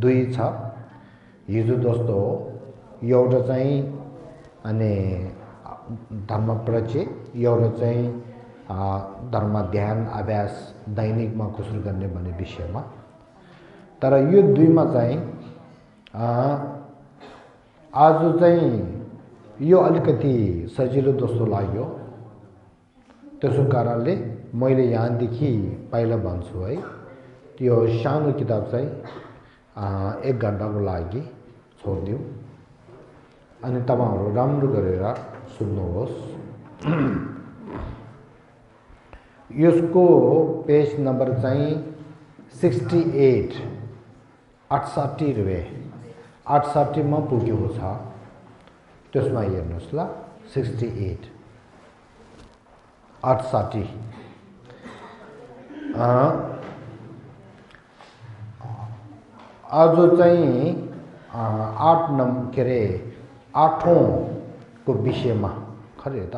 दुई छ हिजो जस्तो हो एउटा चाहिँ अनि धर्म परिचय एउटा चाहिँ धर्म ध्यान अभ्यास दैनिकमा कसरी गर्ने भन्ने विषयमा तर यो दुईमा चाहिँ आज चाहिँ यो अलिकति सजिलो जस्तो लाग्यो त्यसो कारणले मैले यहाँदेखि पहिला भन्छु है त्यो सानो किताब चाहिँ 1 घण्टाको लागि छोडिदिऊ अनि तपाईहरु राम्रो गरेर सुन्नुहोस् यसको पेज नम्बर चाहिँ 68 68 मा पुगेको छ त्यसमा हेर्नुस् ल 68 68 आज चाहिँ 8औं को विषयमा खरे त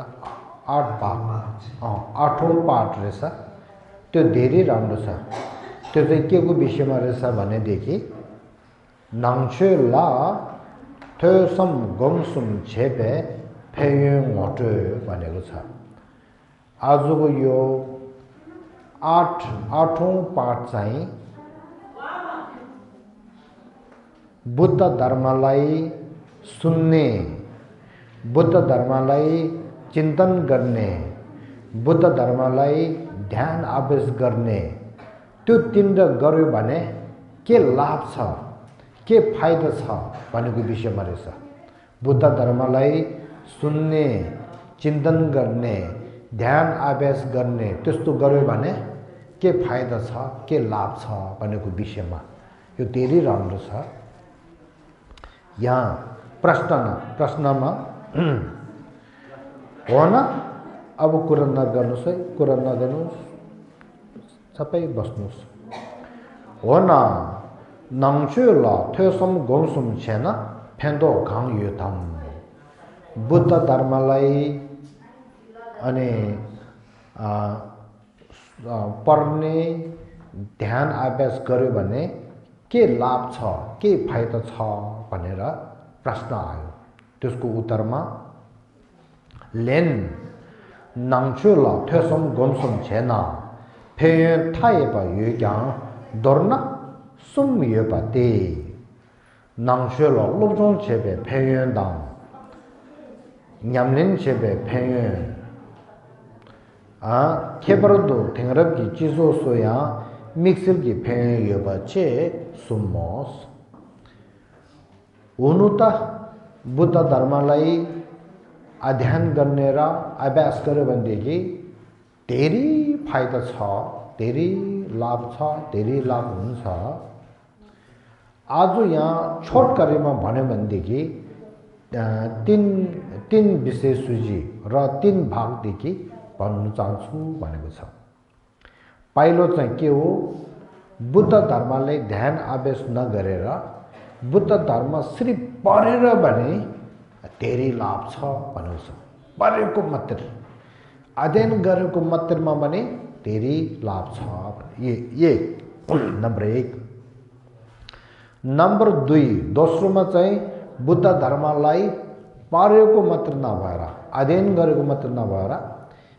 8 भाग 8औं पाठ रहेछ त्यो धेरै राम्रो छ त्यो चाहिँ के को विषयमा रहेछ भनेदेखि नाङछे ला थोसम गमसुम छेपे फेयङ मोटे भनेको छ आजको यो 8औं पाठ चाहिँ बुद्ध धर्मलाई सुन्ने बुद्ध धर्मलाई चिन्तन गर्ने बुद्ध धर्मलाई ध्यान अभ्यास गर्ने त्यो तीनटा गर्यो भने के लाभ छ के फाइदा छ भनेको विषयमा रहेछ बुद्ध धर्मलाई सुन्ने चिन्तन गर्ने ध्यान अभ्यास गर्ने त्यस्तो गर्यो भने के फाइदा छ के लाभ छ भनेको विषयमा यो धेरै राम्रो छ यहाँ प्रश्नमा हो न अब कुरा नगर्नुस् है कुरा नगर्नुस् सबै बस्नुस् हो न नाङछे ला थोसम गमसुम छेन फेन्दो खाङ युथम बुद्ध धर्मलाई अनि पढ्ने ध्यान अभ्यास गर्यो भने के लाभ छ के फाइदा छ भनेर प्रश्न आयो त्यसको उत्तरमा लेन नाङछे ला थोसम गमसुम छेन फेयङ थाएपा युग्याङ दोर्न सुम युपाते नाङछे ला लोबजोङ छेबे फेयङ दाङ 냠린 छेबे फेयङ केबरदो थेंगरब की चिजो सोया मिक्सर की फेयङ युपाचे सुमोस हुनुता बुद्ध धर्मलाई अध्ययन गर्ने र अभ्यास गर्यो भनेदेखि धेरै फाइदा छ धेरै लाभ छ धेरै लाभ हुन्छ आज यहाँ छोटकरीमा भन्यो भनेदेखि तीन विषय सूची र 3 भागदेखि भन्नु चाहन्छु भनेको छ पहिलो चाहिँ के हो बुद्ध धर्मलाई ध्यान अभ्यास नगरेर बुद्ध धर्म सिर्फ पढेर भने धेरै लाभ छ भनेको छ पढेको मात्र अध्ययन गरेको मात्रमा भने धेरै लाभ छ ये नम्बर 1 नम्बर 2 दोस्रोमा चाहिँ बुद्ध धर्मलाई पढेको मात्र नभएर अध्ययन गरेको मात्र नभएर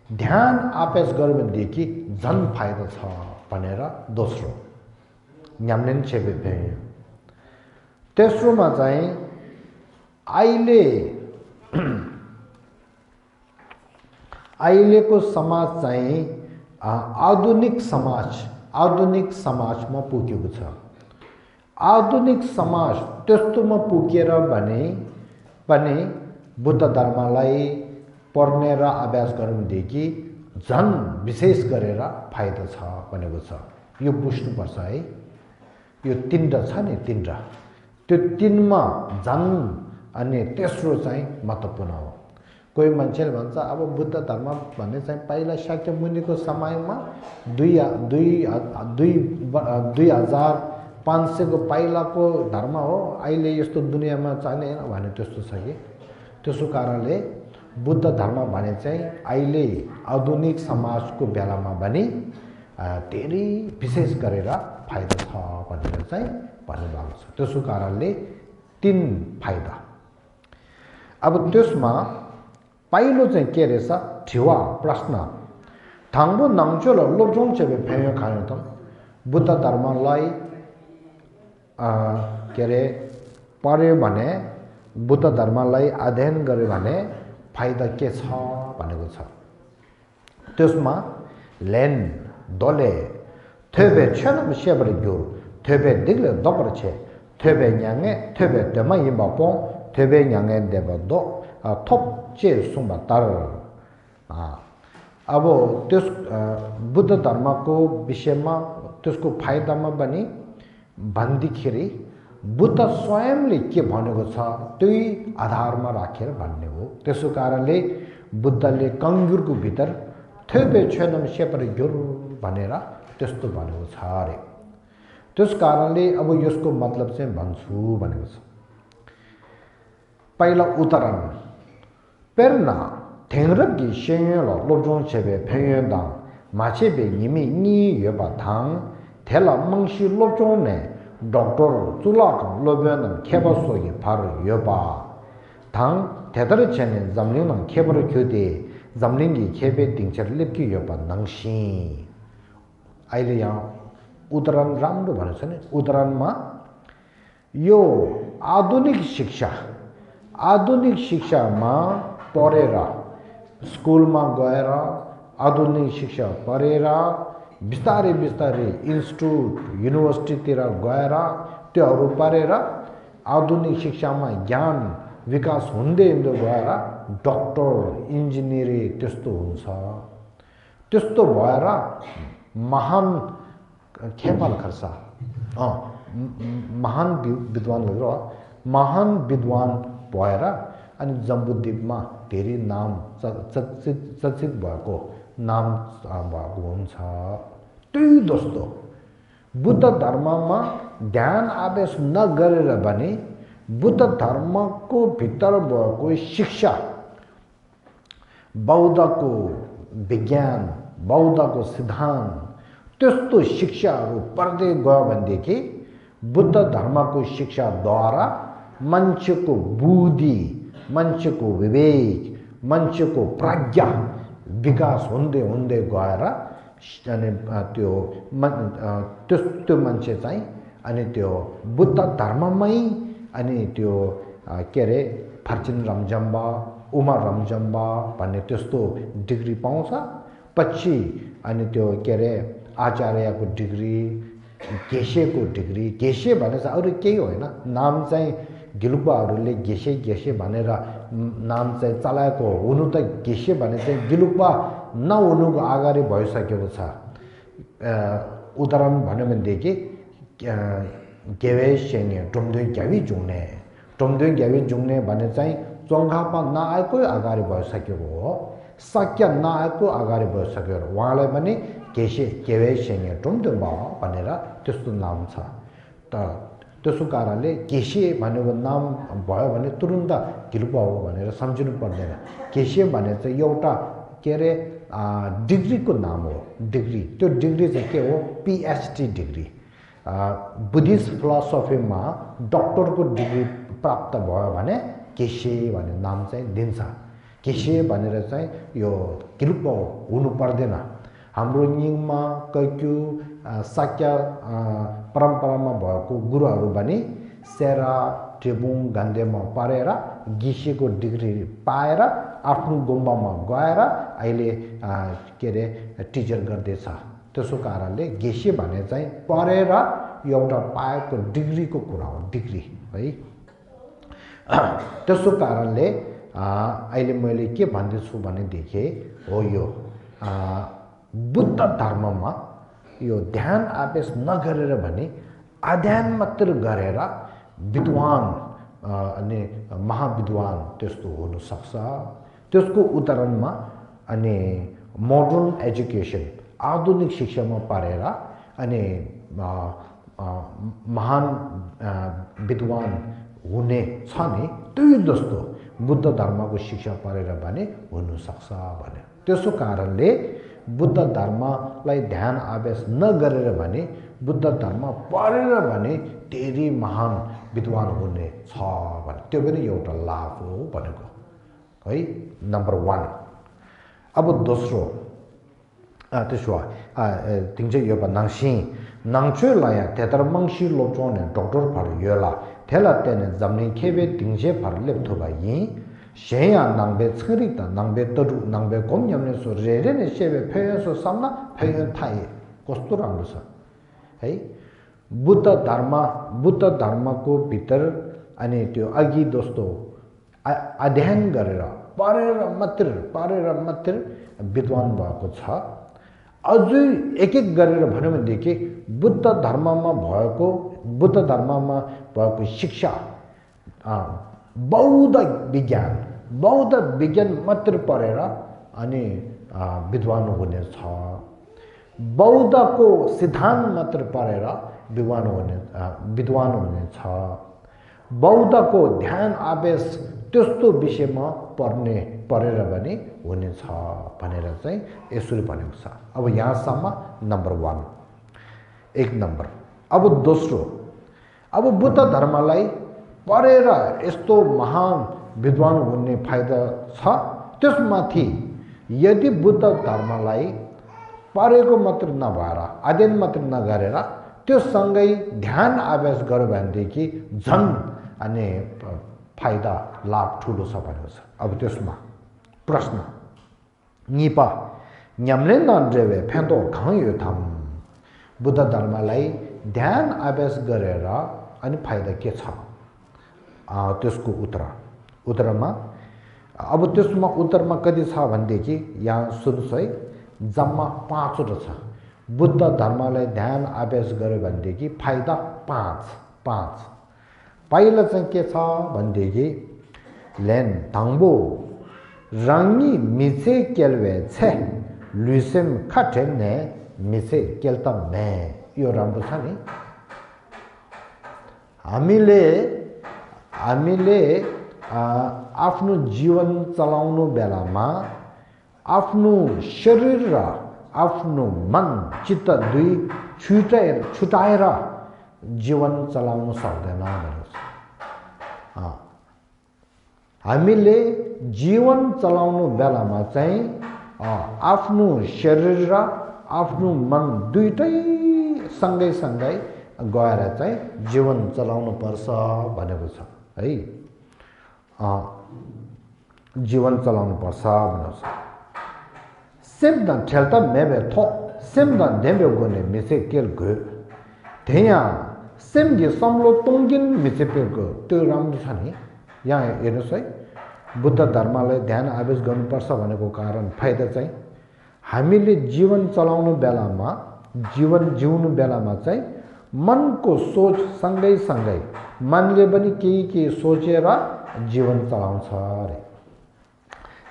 ध्यान अभ्यास गर्यो भनेदेखि झन् फाइदा छ भनेर दोस्रो न्याम्नेन छेबे फेयङ तेस्रोमा चाहिँ अहिलेको समाज चाहिँ आधुनिक समाजमा पुगेको छ आधुनिक समाज त्यस्तोमा पुगेर भने पनि बुद्ध धर्मलाई पढ्ने र अभ्यास गर्नुदेखि झन् विशेष गरेर फाइदा छ भनेको छ यो बुझ्नुपर्छ है यो तीनटा छ नि तीनटा त्यो तीनमा झन् अनि तेस्रो चाहिँ महत्त्वपूर्ण हो कोही मान्छेले भन्छ अब बुद्ध धर्म भन्ने चाहिँ पहिला शाक्य मुनिको समयमा 2500 को पहिलाको धर्म हो अहिले यस्तो दुनियाँमा चाहिने भने त्यस्तो छ कि त्यसो कारणले बुद्ध धर्म भने चाहिँ अहिले आधुनिक समाजको बेलामा पनि धेरै विशेष गरेर फाइदा छ भनेर चाहिँ भन्ने भएको छ। त्यसको कारणले 3 फाइदा। अब त्यसमा पहिलो चाहिँ के रहेछ ठिवा प्रश्न थाङ्बो नङचोल लोब्जोङ चेबे फेयो खायो त बुद्ध धर्मलाई के अरे पढ्यो भने बुद्ध धर्मलाई अध्ययन गर्यो भने फाइदा के छ भनेको छ। त्यसमा लेन दोले थेबे छन सेबर गुरु थेबे दिगले दोबर छे थेबे न्याङे थेबे दमा यिबापो थेबे न्याङे देबो दो थोप चे सुम्बा तर अब त्यस बुद्ध धर्मको विषयमा त्यसको फाइदामा पनि भन्दाखेरि बुद्ध स्वयंले के भनेको छ त्यही आधारमा राखेर भन्ने हो। त्यसो कारणले बुद्धले कङ्गुरको भित्र थेबे छैनम सेपर गुर भनेर त्यस्तो भनेको छ अरे। त्यस कारणले अब यसको मतलब चाहिँ भन्छु भनेको छ। पहिला उदाहरण पेर्ना ठेंगरकी शेंगलो लोब्जोङ छेबे फेयदा माछेबे निमी नि यबा थाङ थेला मंगशी लोब्जोङ ने डॉक्टर चुलाक लोब्यान खेबसोगी फार यबा थाङ थेदर छेने जमलिङ खेबर ख्युदे जमलिङगी खेबे दिङचर लिपकी यबा नङशी। अहिले यहाँ उदाहरण राम्रो भनेको छ नि। उदाहरणमा यो आधुनिक शिक्षामा पढेर स्कुलमा गएर आधुनिक शिक्षा पढेर बिस्तारै बिस्तारै इन्स्टिट्युट युनिभर्सिटीतिर गएर त्योहरू पढेर आधुनिक शिक्षामा ज्ञान विकास हुँदै हुँदै गएर डक्टर इन्जिनियरिङ त्यस्तो हुन्छ। त्यस्तो भएर महान खेपाल खर्सा महान विद्वान भएर अनि जम्बुद्वीपमा धेरै नाम चर्चित भएको नाम भएको हुन्छ। त्यही जस्तो बुद्ध धर्ममा ध्यान आवेश नगरेर भने बुद्ध धर्मको भित्र भएको शिक्षा बौद्धको विज्ञान बौद्धको सिद्धान्त त्यस्तो शिक्षाहरू पढ्दै गयो भनेदेखि बुद्ध धर्मको शिक्षाद्वारा मान्छेको बुद्धि मान्छेको विवेक मान्छेको प्रज्ञा विकास हुँदै हुँदै गएर अनि त्यो मान्छे चाहिँ अनि त्यो बुद्ध धर्ममै अनि त्यो के अरे फर्चिन रमजम्बा उमा रमजम्बा भन्ने त्यस्तो डिग्री पाउँछ। पछि अनि त्यो के अरे आचार्यको डिग्री गेसेको डिग्री गेसे भने चाहिँ अरू केही होइन नाम चाहिँ गिलुक्पाहरूले गेसे भनेर नाम चाहिँ चलाएको हुनु त गेसे भने चाहिँ गिलुक्पा नहुनुको अगाडि भइसकेको छ। उदाहरण भन्यो भनेदेखि गेवे सेङ्गे टुमदुङ ग्यावी जुङ्ने भने चाहिँ चोङ्खापा नआएकै अगाडि भइसकेको हो सक्य नआएको अगाडि भइसकेको हो। उहाँलाई पनि गेवे सेङ्गे टुमदुङ भनेर त्यस्तो नाम छ। त त्यसो कारणले केसे भनेको नाम भयो भने तुरुन्त गिलुक्पा हो भनेर सम्झिनु पर्दैन। केसे भने चाहिँ एउटा के अरे डिग्रीको नाम हो। डिग्री त्यो डिग्री चाहिँ के हो पिएचडी डिग्री। बुद्धिस्ट फिलोसफीमा डक्टरको डिग्री प्राप्त भयो भने केसे भन्ने नाम चाहिँ दिन्छ। केसे भनेर चाहिँ यो गिलुक्पा हुनु पर्दैन। हाम्रो निङमा कैक्यु शाक्य परम्परामा भएको गुरुहरू पनि सेरा टेबुङ गान्धेमा पढेर गिसेको डिग्री पाएर आफ्नो गुम्बामा गएर अहिले के अरे टिचर गर्दैछ। त्यसो कारणले गेसे भने चाहिँ पढेर एउटा पाएको डिग्रीको कुरा हो डिग्री है। त्यसो कारणले अहिले मैले के भन्दैछु भनेदेखि हो यो बुद्ध धर्ममा यो ध्यान आवेश नगरेर भने अध्ययन मात्र गरेर विद्वान अनि महाविद्वान त्यस्तो हुन सक्छ। त्यसको उदाहरणमा अनि मोडर्न एजुकेसन आधुनिक शिक्षामा पढेर अनि महान विद्वान हुने छ नि त्यही जस्तो बुद्ध धर्मको शिक्षा पढेर भने हुन सक्छ भने। त्यसो कारणले बुद्ध धर्मलाई ध्यान आवेश नगरेर भने बुद्ध धर्म पढेर भने धेरै महान विद्वान हुने छ भने त्यो पनि एउटा लाभ हो भनेको है नम्बर 1 अब दोस्रो त्यसो तिङचे यो नङसी नङचु लाया तेतर मंगसी लोचोने डॉक्टर फर योला थेला तेने जमनी खेबे तिङचे फर लेप्थोबा यि शेया नंगबे छरिता नंगबे तडु नंगबे कोमयमने सो रेरेने शेबे फेसो सामना फेय थाए कस्तो राम्रो छ है बुद्ध धर्मको भित्र अनि त्यो अघि दोस्तो अध्ययन गरेर पढेर मात्र विद्वान भएको छ अझै एक गरेर भन्यो भनेदेखि बुद्ध धर्ममा भएको शिक्षा बौद्ध विज्ञान मात्र पढेर अनि विद्वान हुने छ बौद्धको सिद्धान्त मात्र पढेर विद्वान हुने छ बौद्धको ध्यान आवेश त्यस्तो विषयमा पढेर पनि हुने छ भनेर चाहिँ यसरी भनेको छ अब यहाँसम्म नम्बर 1 एक नम्बर अब दोस्रो अब बुद्ध धर्मलाई पढेर यस्तो महान विद्वान हुने फाइदा छ त्यसमाथि यदि बुद्ध धर्मलाई पढेको मात्र नभएर अध्ययन मात्र नगरेर त्यो सँगै ध्यान आवेश गर्यो भनेदेखि झन् अनि फाइदा लाभ ठुलो छ भनेको छ अब त्यसमा प्रश्न निपा न्यामले नन्ड्रेवे फेन्तो खयो थम बुद्ध धर्मलाई ध्यान आवेश गरेर अनि फाइदा के छ त्यसको उत्तरमा अब त्यसमा उत्तरमा कति छ भनेदेखि यहाँ सुन्नुस् है जम्मा 5 छ बुद्ध धर्मलाई ध्यान आवेश गर्यो भनेदेखि फाइदा 5 पहिला चाहिँ के छ भनेदेखि लेन ताङबो रंगी मिसे केलवे छे लुसेम खटे ने मिसे केल्ता मे यो राम्रो छ नि हामीले आफ्नो जीवन चलाउनु बेलामा आफ्नो शरीर र आफ्नो मन चित्त दुई छुटाएर जीवन चलाउन सक्दैन भनेको छ हामीले जीवन चलाउनु बेलामा चाहिँ आफ्नो शरीर र आफ्नो मन दुईटै सँगै गएर चाहिँ जीवन चलाउनु पर्छ भनेको छ है जीवन चलाउनु पर्छ भनेको छ सेमदा ठेल्ता मेबे थो सेमदा देबे गोने मिसे केल गयो त्यहाँ सेमगे समलो तोङ्गिन मिसे पेको त्यो राम्रो छ नि यहाँ हेर्नुहोस् है बुद्ध धर्मलाई ध्यान आवेश गर्नुपर्छ भनेको कारण फाइदा चाहिँ हामीले जीवन चलाउनु बेलामा जीवन जिउनु बेलामा चाहिँ मनको सोच सँगै मनले पनि केही सोचेर जीवन चलाउँछ अरे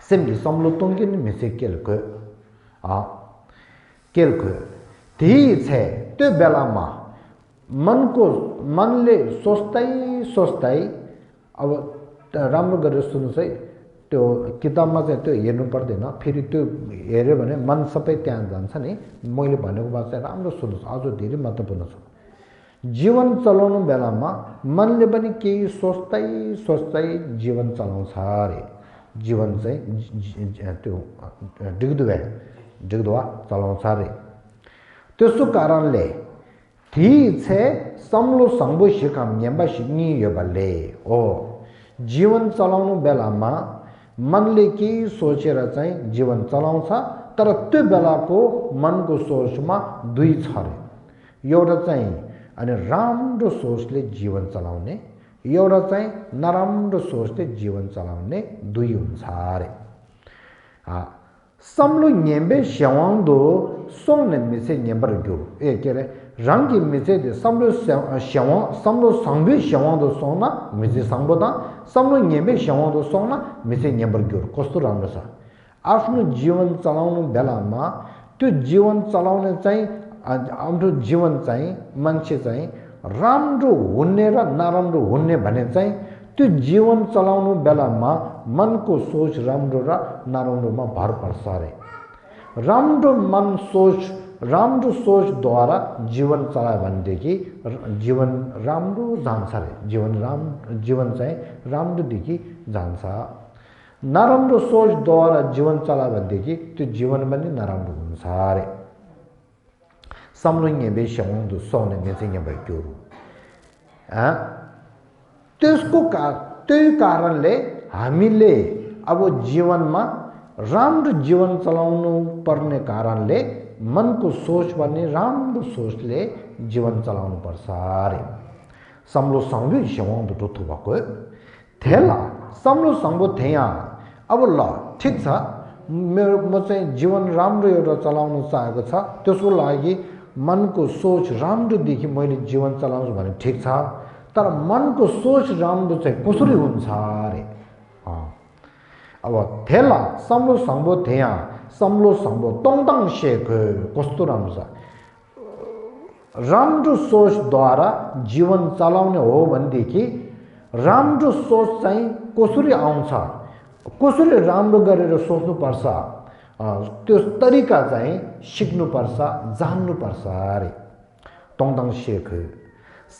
सेमगे समलो तोङ्गिन मिसे केलको त्यही छ त्यो बेलामा मनले सोच्दै अब राम्रो गरेर सुन्नुस् है त्यो किताबमा चाहिँ त्यो हेर्नु पर्दैन फेरि त्यो हेर्यो भने मन सबै त्यहाँ जान्छ नि मैले भनेको बात चाहिँ राम्रो सुन्नुस् अझ धेरै महत्त्वपूर्ण छ जीवन चलाउनु बेलामा मनले पनि केही सोच्दै जीवन चलाउँछ अरे जीवन चाहिँ त्यो डिग्दुवा चलाउँछ अरे त्यसो कारणले ती छे समलो संबो सिकाम न्याम्बा सिक्नी यो बल्ले हो जीवन चलाउनु बेलामा मनले केही सोचेर चाहिँ जीवन चलाउँछ तर त्यो बेलाको मनको सोचमा दुई छ रे एउटा चाहिँ अनि राम्रो सोचले जीवन चलाउने एउटा चाहिँ नराम्रो सोचले जीवन चलाउने दुई हुन्छ रे समलो न्याम्बे स्यावाङदो सोङने मिसे न्याम्बर ग्यो ए के रे रंगी मिसे दे समलो संबे स्यावाङदो सोङना मिसे संबोदा समलो न्याम्बे स्यावाङदो सोङना मिसे न्याम्बर ग्यो कस्तो राम्रो छ आफ्नो जीवन चलाउनु बेलामा त्यो जीवन चलाउने चाहिँ हाम्रो जीवन चाहिँ मान्छे चाहिँ राम्रो हुने र नराम्रो हुने भने चाहिँ त्यो जीवन चलाउनु बेलामा मनको सोच राम्रो र नराम्रोमा भर पर्छ रे राम्रो मन सोच राम्रो सोचद्वारा जीवन चलायो भनेदेखि जीवन राम्रो जान्छ रे जीवन चाहिँ राम्रोदेखि जान्छ नराम्रो सोचद्वारा जीवन चलायो भनेदेखि त्यो जीवन पनि नराम्रो हुन्छ रे समलुङ्गे बेस्याउँदो सोने नेचिङे भयो त्यही कारणले हामीले अब जीवनमा राम्रो जीवन चलाउनु पर्ने कारणले मनको सोच भन्ने राम्रो सोचले जीवन चलाउनु पर्छ रे समलो संगो सेवाउँदो टोथो भएको थेला समलो संगो थेया अब ल ठीक छ म चाहिँ जीवन राम्रो एउटा चलाउन चाहेको छ त्यसको लागि मनको सोच राम्रो देखि मैले जीवन चलाउँछु भने ठीक छ तर मनको सोच राम्रो चाहिँ कसरी हुन्छ रे अब थेला समलो संगो थेया समलो संगो तोङताङ शेख कस्तो राम्रो छ राम्रो सोचद्वारा जीवन चलाउने हो भनेदेखि राम्रो सोच चाहिँ कसरी आउँछ कसरी राम्रो गरेर सोच्नुपर्छ त्यो तरिका चाहिँ सिक्नुपर्छ जान्नुपर्छ रे तोङताङ शेख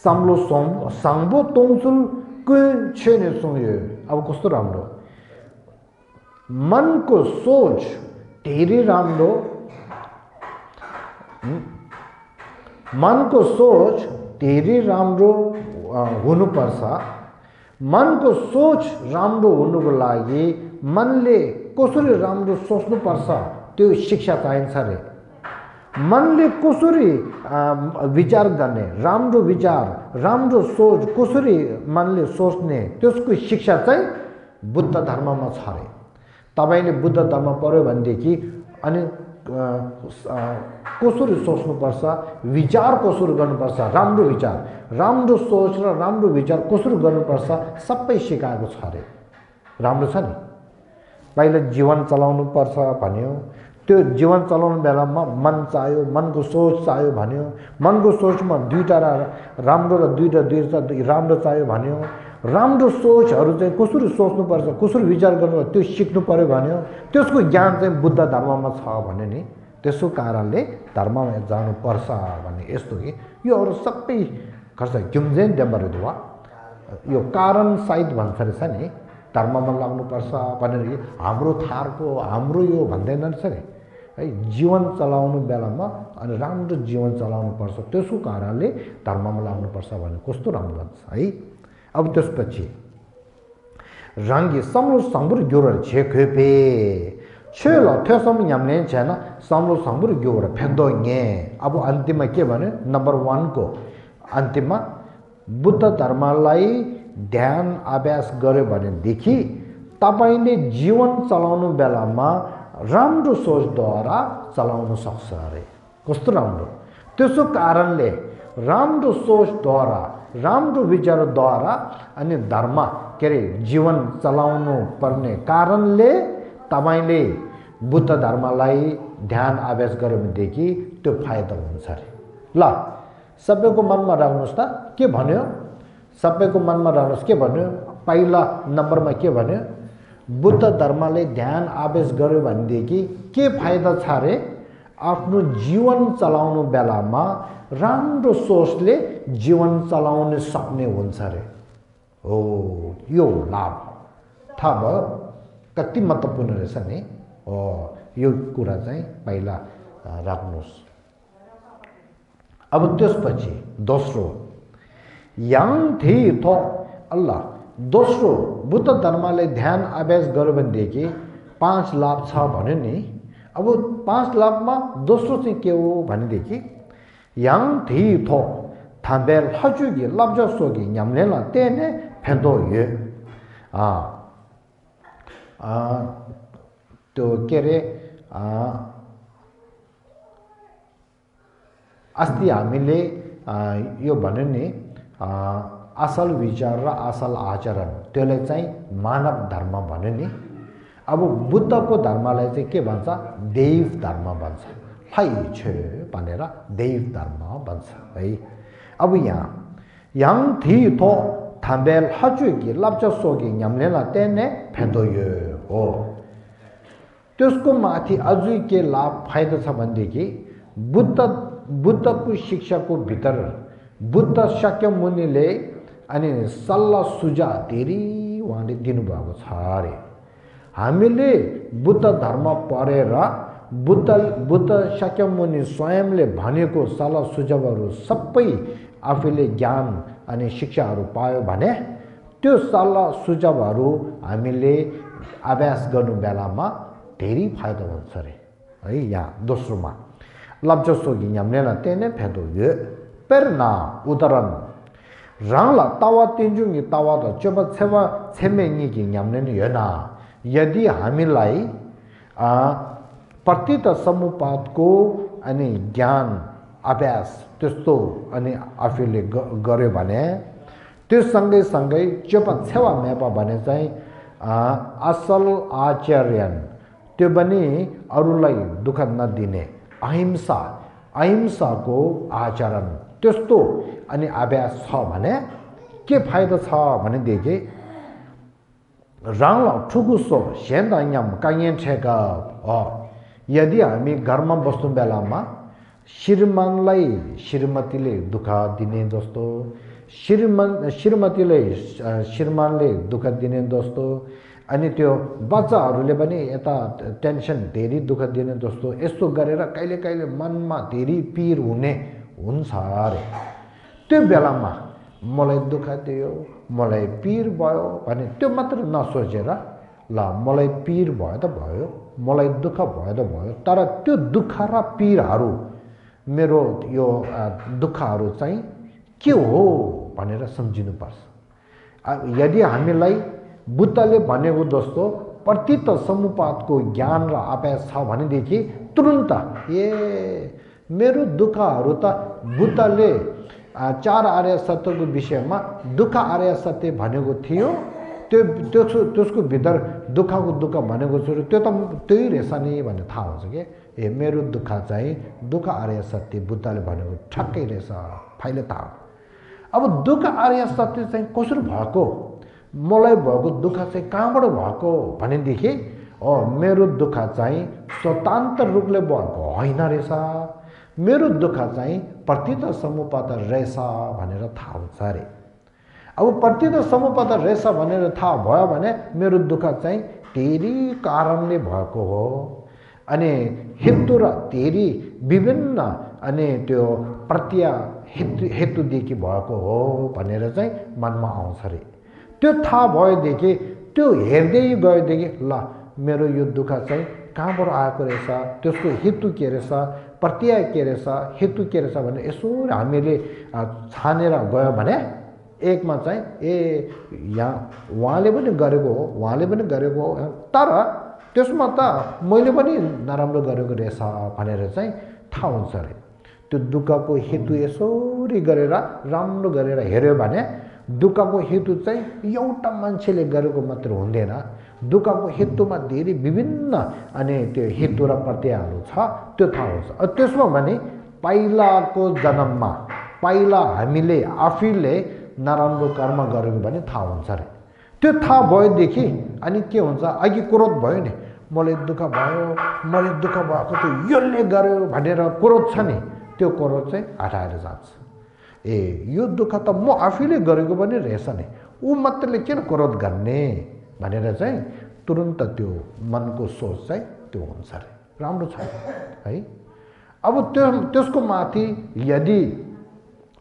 समलो सांबो तोङसुल के छेने सोये अब कस्तो राम्रो मनको सोच धेरै राम्रो मनको सोच धेरै राम्रो हुनुपर्छ मनको सोच राम्रो हुनुको लागि मनले कसरी राम्रो सोच्नुपर्छ त्यो शिक्षा चाहिन्छ रे मनले कसरी विचार गर्ने राम्रो विचार राम्रो सोच कसरी मनले सोच्ने त्यसको शिक्षा चाहिँ बुद्ध धर्ममा छ रे तपाईले बुद्ध धर्म पढ्यो भनेदेखि अनि कसरी सोच्नुपर्छ विचार कसरी गर्नुपर्छ राम्रो सोच र राम्रो विचार कसरी गर्नुपर्छ सबै सिकाएको छ रे राम्रो छ नि पहिला जीवन चलाउनु पर्छ भन्यो त्यो जीवन चलाउनु बेलामा मन चाहियो मनको सोच चाहियो भन्यो मनको सोचमा दुईटा राम्रो र दुईटा राम्रो चाहियो भन्यो राम्रो सोचहरू चाहिँ कसरी सोच्नुपर्छ कसरी विचार गर्नुपर्छ त्यो सिक्नु पर्यो भन्यो त्यसको ज्ञान चाहिँ बुद्ध धर्ममा छ भने नि त्यसो कारणले धर्ममा जानुपर्छ भन्ने यस्तो कि यो अरू सबै खर्च क्युम्जेन डेम्बरदुवा यो कारण सहित भन्छ रहेछ नि धर्ममा लाग्नुपर्छ भनेर हाम्रो थारको हाम्रो यो भन्दैन रहेछ नि है जीवन चलाउनु बेलामा अनि राम्रो जीवन चलाउनु पर्छ त्यसको कारणले धर्ममा लाग्नुपर्छ भने कस्तो राम्रो भन्छ है अब त्यसपछि रंगी समलो संबुर ग्योर छेखेपे छेलो त्यसम न्याम्ने छैन समलो संबुर ग्योर फेदो गे अब अन्तिममा के भने नम्बर 1 को अन्तिममा बुद्ध धर्मलाई ध्यान अभ्यास गर्यो भने देखि तपाईले जीवन चलाउनु बेलामा राम्रो सोचद्वारा चलाउन सक्छ रे कस्तो राम्रो त्यसो कारणले राम्रो सोचद्वारा राम्रो विचारद्वारा अनि धर्म के रे जीवन चलाउनु पर्ने कारणले तपाईले बुद्ध धर्मलाई ध्यान अभ्यास गर्यो भनेदेखि त्यो फाइदा हुन्छ रे ल सबैको मनमा राख्नुस् त के भन्यो सबैको मनमा राख्नुस् के भन्यो पहिला नम्बरमा के भन्यो बुद्ध धर्मले ध्यान अभ्यास गर्यो भनेदेखि के फाइदा छ रे आफ्नो जीवन चलाउनु बेलामा राम्रो सोचले जीवन चलाउन सक्ने हुन्छ रे हो यो लाभ थाहा भयो कति महत्त्वपूर्ण रहेछ नि यो कुरा चाहिँ पहिला राख्नुस् अब त्यसपछि दोस्रो याङ थी थो अल्लाह दोस्रो बुद्ध धर्मले ध्यान अभ्यास गर्यो भनेदेखि 5 लाभ छ भन्यो नि अब 5 लाभमा दोस्रो चाहिँ के हो भनेदेखि याङ थी थो थाबेल हजुगी लब्ज सोगी न्याम्लेला तेने फेदो ये त्यो के रे अस्ति हामीले यो भन्यो नि असल विचार र असल आचरण त्यसले चाहिँ मानव धर्म भन्यो नि अब बुद्धको धर्मलाई चाहिँ के भन्छ दैव धर्म भन्छ हाइ छे भनेर दैव धर्म भन्छ है अब यहाँ याङ थी थो थाबेल हजुगी लब्ज सोगी न्याम्लेला तेने फेदो ये हो त्यसको माथि अझै के लाभ फाइदा छ भनेदेखि बुद्धको शिक्षाको भित्र बुद्ध शाक्य मुनिले अनि सल्लाह सुझाव धेरै उहाँले दिनुभएको छ अरे। हामीले बुद्ध धर्म पढेर बुद्ध शाक्य मुनि स्वयंले भनेको सल्लाह सुझावहरू सबै आफूले ज्ञान अनि शिक्षाहरू पायो भने त्यो सल्लाह सुझावहरू हामीले अभ्यास गर्नु बेलामा धेरै फाइदा हुन्छ अरे है। यहाँ दोस्रोमा लब्जसोगी 냠내나 때는 배도 예 빼르나 우다란 랑라 तावा तिन्जुङी तावा त चोब छेवा छेमेङीकी 냠내는 यना यदि हामीलाई प्रतीत समुपातको अनि ज्ञान अभ्यास त्यस्तो अनि आफूले गर्यो भने त्यो सँगै सँगै चोब छेवा मेपा भने चाहिँ असल आचरण त्यो पनि अरूलाई दुःख नदिने अहिंसाको आचरण त्यस्तो अनि अभ्यास छ भने के फाइदा छ भनेदेखि राङला ठुकुसो सेन्दाङम काङेन्ठेका यदि हामी घरमा बस्नु बेलामा श्रीमानलाई श्रीमतीले दुःख दिने जस्तो श्रीमतीले श्रीमानले दुःख दिने जस्तो अनि त्यो बच्चाहरूले पनि यता टेन्सन धेरै दुःख दिने जस्तो यस्तो गरेर कहिले कहिले मनमा धेरै पीर हुन्छ अरे। त्यो बेलामा मलाई दुःख दियो मलाई पीर भयो भने त्यो मात्र नसोचेर ल मलाई पीर भयो त भयो मलाई दुःख भयो त भयो तर त्यो दुःख र पीरहरू मेरो यो दुःखहरू चाहिँ के हो भनेर सम्झिनुपर्छ। यदि हामीलाई बुद्धले भनेको जस्तो प्रतीत समुपातको ज्ञान र अभ्यास छ भनेदेखि तुरुन्त मेरो दुःखहरू त बुद्धले चार आर्य सत्यको विषयमा दुःख आर्य सत्य भनेको थियो त्यसको भित्र दुःखको दुःख भनेको छु त्यो त त्यही रहेछ नि भन्ने थाहा हुन्छ कि मेरो दुःख चाहिँ दुःख आर्य सत्य बुद्धले भनेको ठक्कै रहेछ फाइले थाहा। अब दुःख आर्य सत्य चाहिँ कसरी भएको मलाई भएको दुःख चाहिँ कहाँबाट भएको भनेदेखि मेरो दुःख चाहिँ स्वतन्त्र रूपले भएको होइन रहेछ मेरो दुःख चाहिँ प्रतीत समुपात रहेछ भनेर थाहा हुन्छ अरे। अब प्रतीत समुपात रहेछ भनेर थाहा भयो भने मेरो दुःख चाहिँ धेरै कारणले भएको हो अनि हेतु र धेरै विभिन्न अनि त्यो प्रत्या हेतुदेखि भएको हो भनेर चाहिँ मनमा आउँछ अरे। त्यो थाहा भएदेखि त्यो हेर्दै गएदेखि ल मेरो यो दुःख चाहिँ कहाँबाट आएको रहेछ त्यसको हेतु के रहेछ प्रत्यय के रहेछ हेतु के रहेछ भने यसो हामीले छानेर गयो भने एकमा चाहिँ यहाँ उहाँले पनि गरेको हो तर त्यसमा त मैले पनि नराम्रो गरेको रहेछ भनेर चाहिँ थाहा हुन्छ अरे। त्यो दुःखको हेतु यसरी गरेर राम्रो गरेर हेर्यो भने दुःखको हेतु चाहिँ एउटा मान्छेले गरेको मात्र हुँदैन दुःखको हेतुमा धेरै विभिन्न अनि त्यो हेतु र प्रत्ययहरू छ त्यो थाहा हुन्छ। त्यसमा भने पहिलाको जन्ममा पहिला हामीले आफैले नराम्रो कर्म गरेको भने थाहा हुन्छ अरे। त्यो थाहा भएदेखि अनि के हुन्छ अघि क्रोध भयो नि मलाई दुःख भएको त यसले गर्यो भनेर क्रोध छ नि त्यो क्रोध चाहिँ हटाएर जान्छ। यो दुःख त म आफैले गरेको पनि रहेछ नि ऊ मात्रले किन क्रोध गर्ने भनेर चाहिँ तुरुन्त त्यो मनको सोच चाहिँ त्यो हुन्छ अरे। राम्रो छ है। अब त्यसको माथि यदि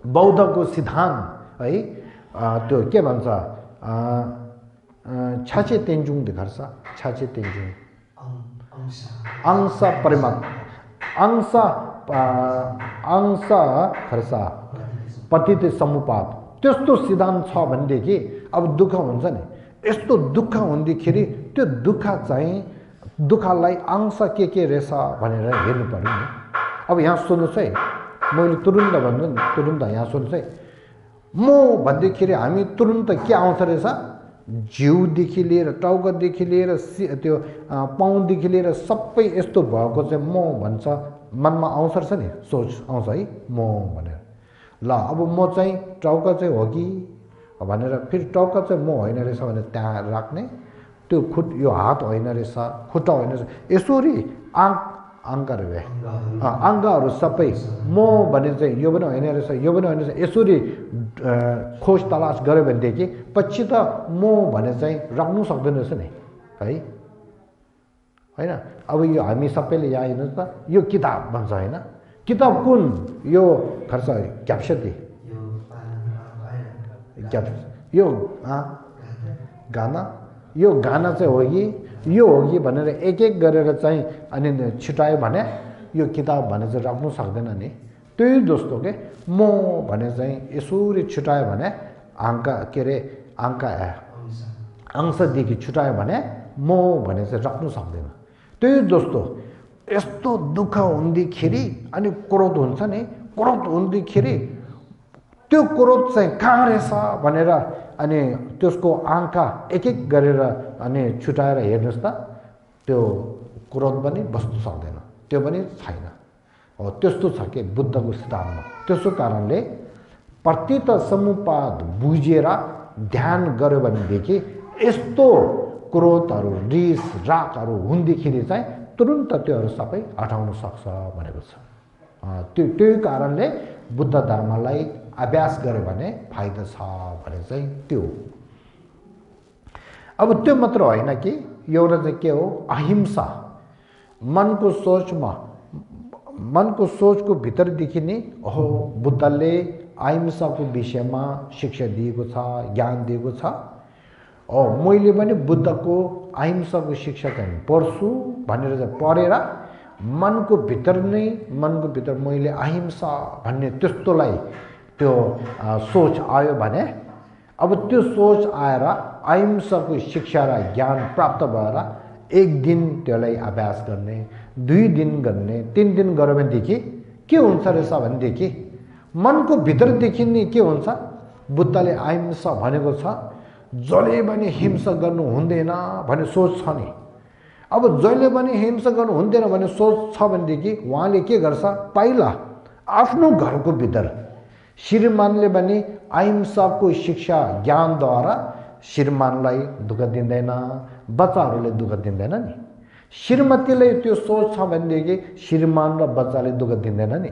बौद्धको सिद्धान्त है त्यो के भन्छ छाचे तेन्जुङ देखार्छ छाचे तेन्जुङ अंश परिमाण अंश खर्सा पतित समुपात त्यस्तो सिद्धान्त छ भनेदेखि अब दुःख हुन्छ नि यस्तो दुःख हुँदाखेरि त्यो दुःख चाहिँ दुःखलाई अंश के रहेछ भनेर हेर्नु पर्यो नि। अब यहाँ सुन्नुहोस् है मैले तुरुन्त भन्नु तुरुन्त यहाँ सुन्नुहोस् है म भन्दाखेरि हामी तुरुन्त के आउँछ रहेछ जिउदेखि लिएर टाउकोदेखि लिएर त्यो पाउदेखि लिएर सबै यस्तो भएको चाहिँ म भन्छ मनमा आउँछ रहेछ नि सोच आउँछ है म भनेर ल अब म चाहिँ टाउको चाहिँ हो कि भनेर फेरि टाउको चाहिँ म होइन रहेछ भनेर त्यहाँ राख्ने त्यो यो हात होइन रहेछ खुट्टा होइन रहेछ यसरी अङ्गहरू भए अङ्गहरू सबै म भने चाहिँ यो पनि होइन रहेछ यो पनि होइन रहेछ यसरी खोज तलास गऱ्यो भनेदेखि पछि त म भने चाहिँ राख्नु सक्दैन रहेछ नि है होइन अब यो हामी सबैले यहाँ हेर्नुहोस् त यो किताब भन्छ होइन किताब कुन यो खर्च क्याप्सदी यो गाना यो गाना चाहिँ हो कि यो हो कि भनेर एक एक गरेर चाहिँ अनि छिटायो भने यो किताब भने चाहिँ राख्नु सक्दैन नि त्यही जस्तो के म भने चाहिँ यसरी छुटायो भने अङ्क के अरे अङ्क अंशदेखि छुटायो भने म भने चाहिँ राख्नु सक्दैन त्यही जस्तो यस्तो दुःख हुँदाखेरि अनि क्रोध हुन्छ नि क्रोध हुँदाखेरि त्यो क्रोध चाहिँ कहाँ रहेछ भनेर अनि त्यसको आँखा एक एक गरेर अनि छुटाएर हेर्नुहोस् त त्यो क्रोध पनि बस्नु सक्दैन त्यो पनि छैन हो त्यस्तो छ कि बुद्धको सिद्धान्तमा त्यसो कारणले प्रतीत समुपाद बुझेर ध्यान गर्यो भनेदेखि यस्तो क्रोधहरू रिस रागहरू हुँदाखेरि चाहिँ तुरुन्त त्योहरू सबै हटाउन सक्छ भनेको छ त्यही कारणले बुद्ध धर्मलाई अभ्यास गर्यो भने फाइदा छ भने चाहिँ त्यो अब त्यो मात्र होइन कि एउटा चाहिँ के हो अहिंसा मनको सोचको भित्रदेखि नै हो बुद्धले अहिंसाको विषयमा शिक्षा दिएको छ ज्ञान दिएको छ मैले पनि बुद्धको अहिंसाको शिक्षा चाहिँ पढ्छु भनेर चाहिँ पढेर मनको भित्र मैले अहिंसा भन्ने त्यस्तोलाई त्यो सोच आयो भने अब त्यो सोच आएर अहिंसाको शिक्षा र ज्ञान प्राप्त भएर एक दिन त्यसलाई अभ्यास गर्ने 2 दिन गर्ने 3 दिन गर्यो भनेदेखि के हुन्छ रहेछ भनेदेखि मनको भित्रदेखि नै के हुन्छ बुद्धले अहिंसा भनेको छ जसले पनि हिंसा गर्नु हुँदैन भन्ने सोच छ नि अब जसले पनि हिंसा गर्नु हुँदैन भन्ने सोच छ भनेदेखि उहाँले के गर्छ पहिला आफ्नो घरको भित्र श्रीमानले पनि अहिंसाको शिक्षा ज्ञानद्वारा श्रीमानलाई दुःख दिँदैन बच्चाहरूले दुःख दिँदैन नि श्रीमतीले त्यो सोच छ भनेदेखि श्रीमान र बच्चाले दुःख दिँदैन नि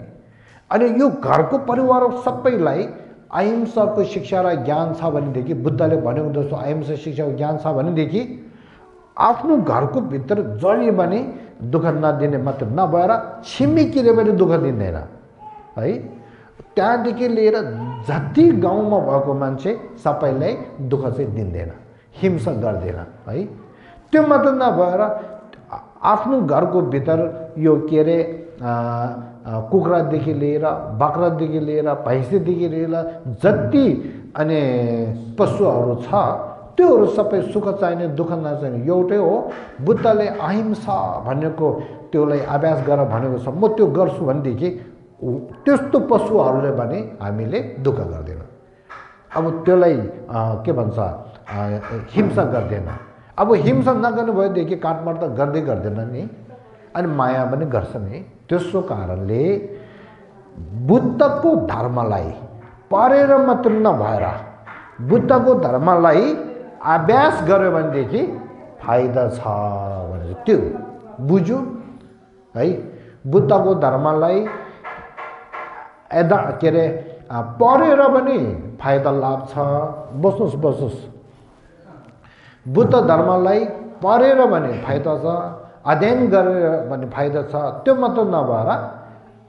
अनि यो घरको परिवार सबैलाई अहिंसाको शिक्षा र ज्ञान छ भनेदेखि बुद्धले भनेको जस्तो अहिंसा शिक्षा ज्ञान छ भनेदेखि आफ्नो घरको भित्र जहिले पनि दुःख नदिने मात्र नभएर छिमेकीले पनि दुःख दिँदैन है त्यहाँदेखि लिएर जति गाउँमा भएको मान्छे सबैलाई दुःख चाहिँ दिँदैन हिंसा गर्दैन है त्यो मात्र नभएर आफ्नो घरको भित्र यो के अरे कुखुरादेखि लिएर बाख्रादेखि लिएर भैँसीदेखि लिएर जति अनि पशुहरू छ त्योहरू सबै सुख चाहिने दुःख नचाहिने एउटै हो बुद्धले अहिंसा भनेको त्योलाई अभ्यास गर भनेको छ म त्यो गर्छु भनेदेखि त्यस्तो पशुहरूले पनि हामीले दुःख गर्दैन अब त्यसलाई के भन्छ हिंसा गर्दैन अब हिंसा नगर्नु भएदेखि काटमार त गर्दैन नि अनि माया पनि गर्छ नि त्यसो कारणले बुद्धको धर्मलाई पढेर मात्र नभएर बुद्धको धर्मलाई अभ्यास गर्यो भनेदेखि फाइदा छ भने त्यो बुझ्यो है बुद्धको धर्मलाई के अरे पढेर पनि फाइदा लाभ छ बस्नुहोस् बुद्ध धर्मलाई पढेर पनि फाइदा छ अध्ययन गरेर पनि फाइदा छ त्यो मात्र नभएर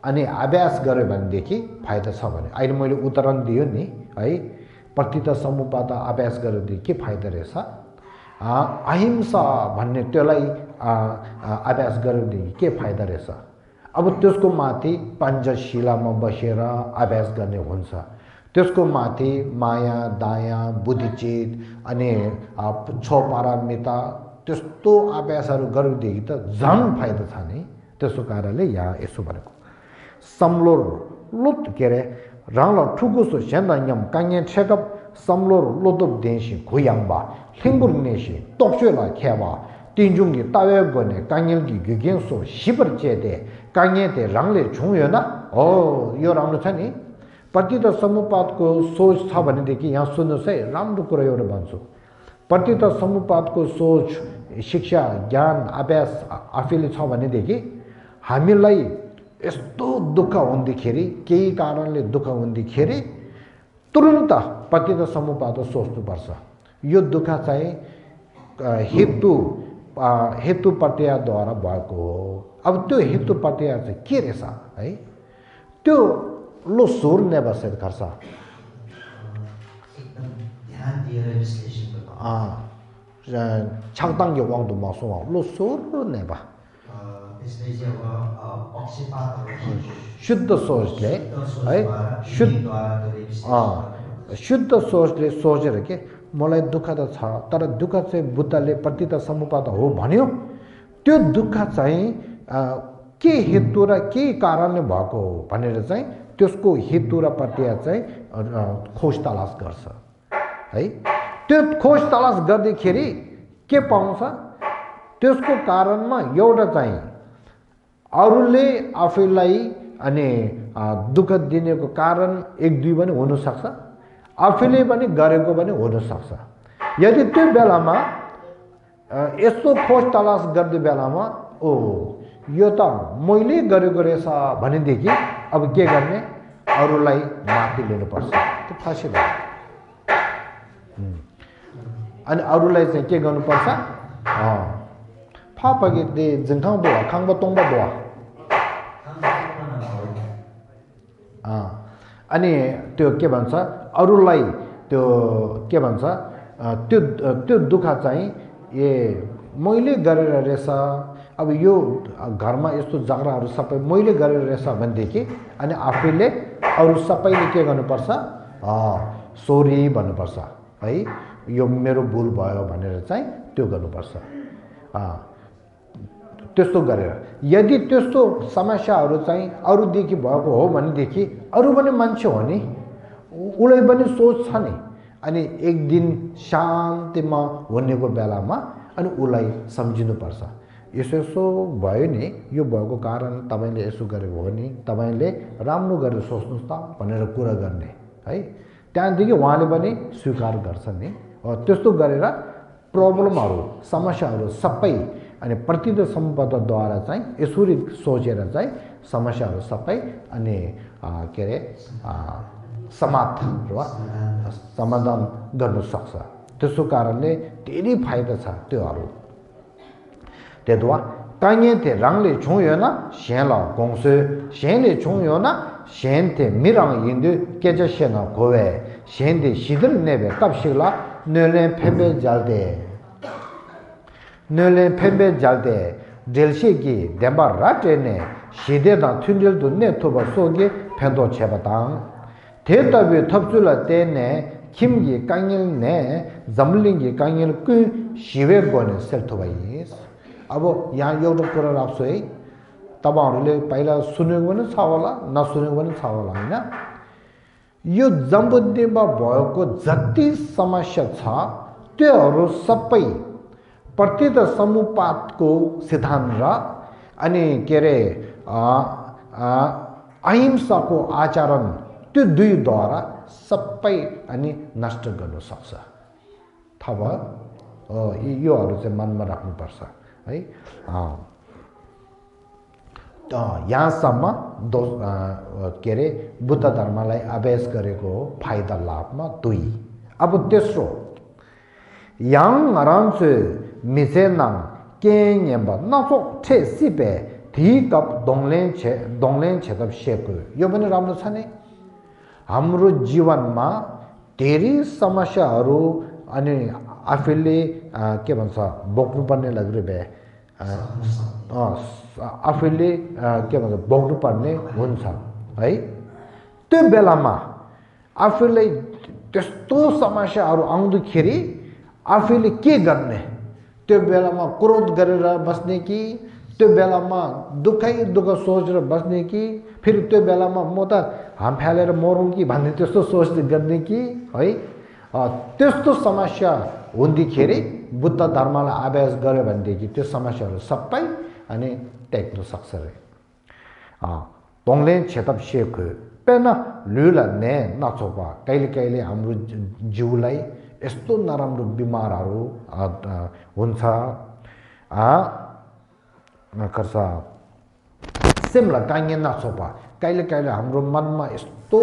अनि अभ्यास गर्यो भनेदेखि फाइदा छ भने अहिले मैले उदाहरण दियो नि है प्रतीत समुपाद अभ्यास गरेदेखि के फाइदा रहेछ अहिंसा भन्ने त्यसलाई अभ्यास गरेदेखि के फाइदा रहेछ अब त्यसको माथि पञ्चशिलामा बसेर अभ्यास गर्ने हुन्छ त्यसको माथि माया दया बुद्धिचित अनि छपारमिता त्यस्तो अभ्यासहरू गरेदेखि त झन् फाइदा छ नि त्यसो कारणले यहाँ यसो भनेको सम्लोर लुत के अरे राङ्ला ठुकुसो सेन्दान्यम काङ्गे ठेकप सम्लोर लोदोप देशी खुयाम्बा लिङ्गुर नेसी तोक्सोला खेबा तिनजुङ्गी तावे गर्ने काङ्गेलकी घुगेसो शिवर चेते काङ्गे ते राङ्ले छुयो न हो यो राम्रो छ नि प्रतीत समुपादको सोच छ भनेदेखि यहाँ सुन्नुहोस् है राम्रो कुरा एउटा भन्छु प्रतित समुपादको सोच शिक्षा ज्ञान अभ्यास आफैले छ भनेदेखि हामीलाई यस्तो दुःख हुँदाखेरि केही कारणले दुःख हुँदाखेरि तुरुन्त प्रतित समुपाद सोच्नुपर्छ यो दुःख चाहिँ हेतु प्रत्ययद्वारा भएको हो अब त्यो हेतु प्रत्यय चाहिँ के रहेछ है त्यो लो सुर ने बसेर गर्छ एकदम ध्यान दिएर विश्लेषण गर्नु छाङताङको वाङदु मासो लो सुर ने बा त्यसले चाहिँ अब पक्षपातहरू शुद्ध सोचले है शुद्ध सोचले सोचेर के मलाई दुःख त छ तर दुःख चाहिँ बुद्धले प्रतित समुपाद हो भन्यो त्यो दुःख चाहिँ के हेतु र के कारणले भएको हो भनेर चाहिँ त्यसको हेतु र प्रत्यय चाहिँ खोज तलास गर्छ है त्यो खोज तलास गर्दाखेरि के पाउँछ त्यसको कारणमा एउटा चाहिँ अरूले आफैलाई अनि दुःख दिनेको कारण एक दुई पनि हुन सक्छ आफैले पनि गरेको पनि हुन सक्छ यदि त्यो बेलामा यस्तो खोज तलास गर्ने बेलामा ओ यो त मैले गरेको रहेछ भनेदेखि अब के गर्ने अरूलाई माफी लिनुपर्छ त्यो फाँसी भयो अनि अरूलाई चाहिँ के गर्नुपर्छ फापगे दे जङखाङ दोa खाङबा तोङबा दोa अनि त्यो के भन्छ अरूलाई त्यो के भन्छ त्यो त्यो दुःख चाहिँ ए मैले गरेर रहेछ अब यो घरमा यस्तो झगडाहरू सबै मैले गरेर रहेछ भनेदेखि अनि आफैले अरू सबैले के गर्नुपर्छ सरी भन्नुपर्छ है यो मेरो भुल भयो भनेर चाहिँ त्यो गर्नुपर्छ त्यस्तो गरेर यदि त्यस्तो समस्याहरू चाहिँ अरूदेखि भएको हो भनेदेखि अरू पनि मान्छे हो नि उसलाई पनि सोच छ नि अनि एक दिन शान्तिमा हुनेको बेलामा अनि उसलाई सम्झिनुपर्छ यसो भयो नि यो भएको कारण तपाईले यसो गरेको हो नि तपाईले राम्रो गरेर सोच्नुस् त भनेर कुरा गर्ने है त्यहाँदेखि उहाँले पनि स्वीकार गर्छ नि त्यस्तो गरेर प्रब्लमहरू समस्याहरू सबै अनि प्रतित सम्पदाद्वारा चाहिँ यसरी सोचेर चाहिँ समस्याहरू सबै अनि के अरे समाधान गर्न सक्छ त्यसो कारणले धेरै फाइदा छ त्योहरू त्यही काङ्गे थे रङले छोयो न सेल गोङसु सेनले छोयो न सेन थे मिरङ यिन्दु KJ Sen Gove Sen they सिदर नेबे कपसिला नले फेबे जालदे नले फेबे जालदे delshiki demba ratene shide da thundil du ne thoba soge phendo chebatang thetabe thapsula tene kimgi kangil ne zamlingi kangil ku shive gone sel thobais अब यहाँ एउटा कुरा राख्छु है तपाईहरुले पहिला सुनेको पनि छ होला नसुनेको पनि छ होला हैन यो जम्बुद्दीनमा भएको जति समस्या छ त्योहरू सबै प्रतित समुपातको सिद्धान्त र अनि के रे अहिंसाको आचरण त्यो दुईद्वारा सबै अनि नष्ट गर्न सक्छ थाहा भयो योहरू चाहिँ मनमा राख्नुपर्छ है यहाँसम्म के अरे बुद्ध धर्मलाई अभ्यास गरेको फाइदा लाभमा दुई अब तेस्रो yang aran su mise nang ken yamba na so che sipe thi kap donglen che tap sheku यो पनि राम्रो छ नि हाम्रो जीवनमा धेरै समस्याहरू अनि आफैले के भन्छ बोक्नु पर्ने लाग्रे आफैले के भन्छ बोक्नु पर्ने हुन्छ है त्यो बेलामा आफैले त्यस्तो समस्याहरू आउँदाखेरि आफैले के गर्ने त्यो बेलामा क्रोध गरेर बस्ने कि त्यो बेलामा दुःख सोचेर बस्ने कि फेरि त्यो बेलामा म त हाम फालेर मरौँ कि भन्ने त्यस्तो सोच गर्ने कि है त्यस्तो समस्या हुँदाखेरि बुद्ध धर्मलाई अभ्यास गर्यो भनेदेखि त्यो समस्याहरू सबै अनि टेक्न सक्छ रे तोङले छेतप शेख पेन लुला ने नचोपा कहिले हाम्रो जिउलाई यस्तो नराम्रो बिमारहरू हुन्छ कर्छ सेमला काङ्गे नछोपा कहिले कहिले हाम्रो मनमा यस्तो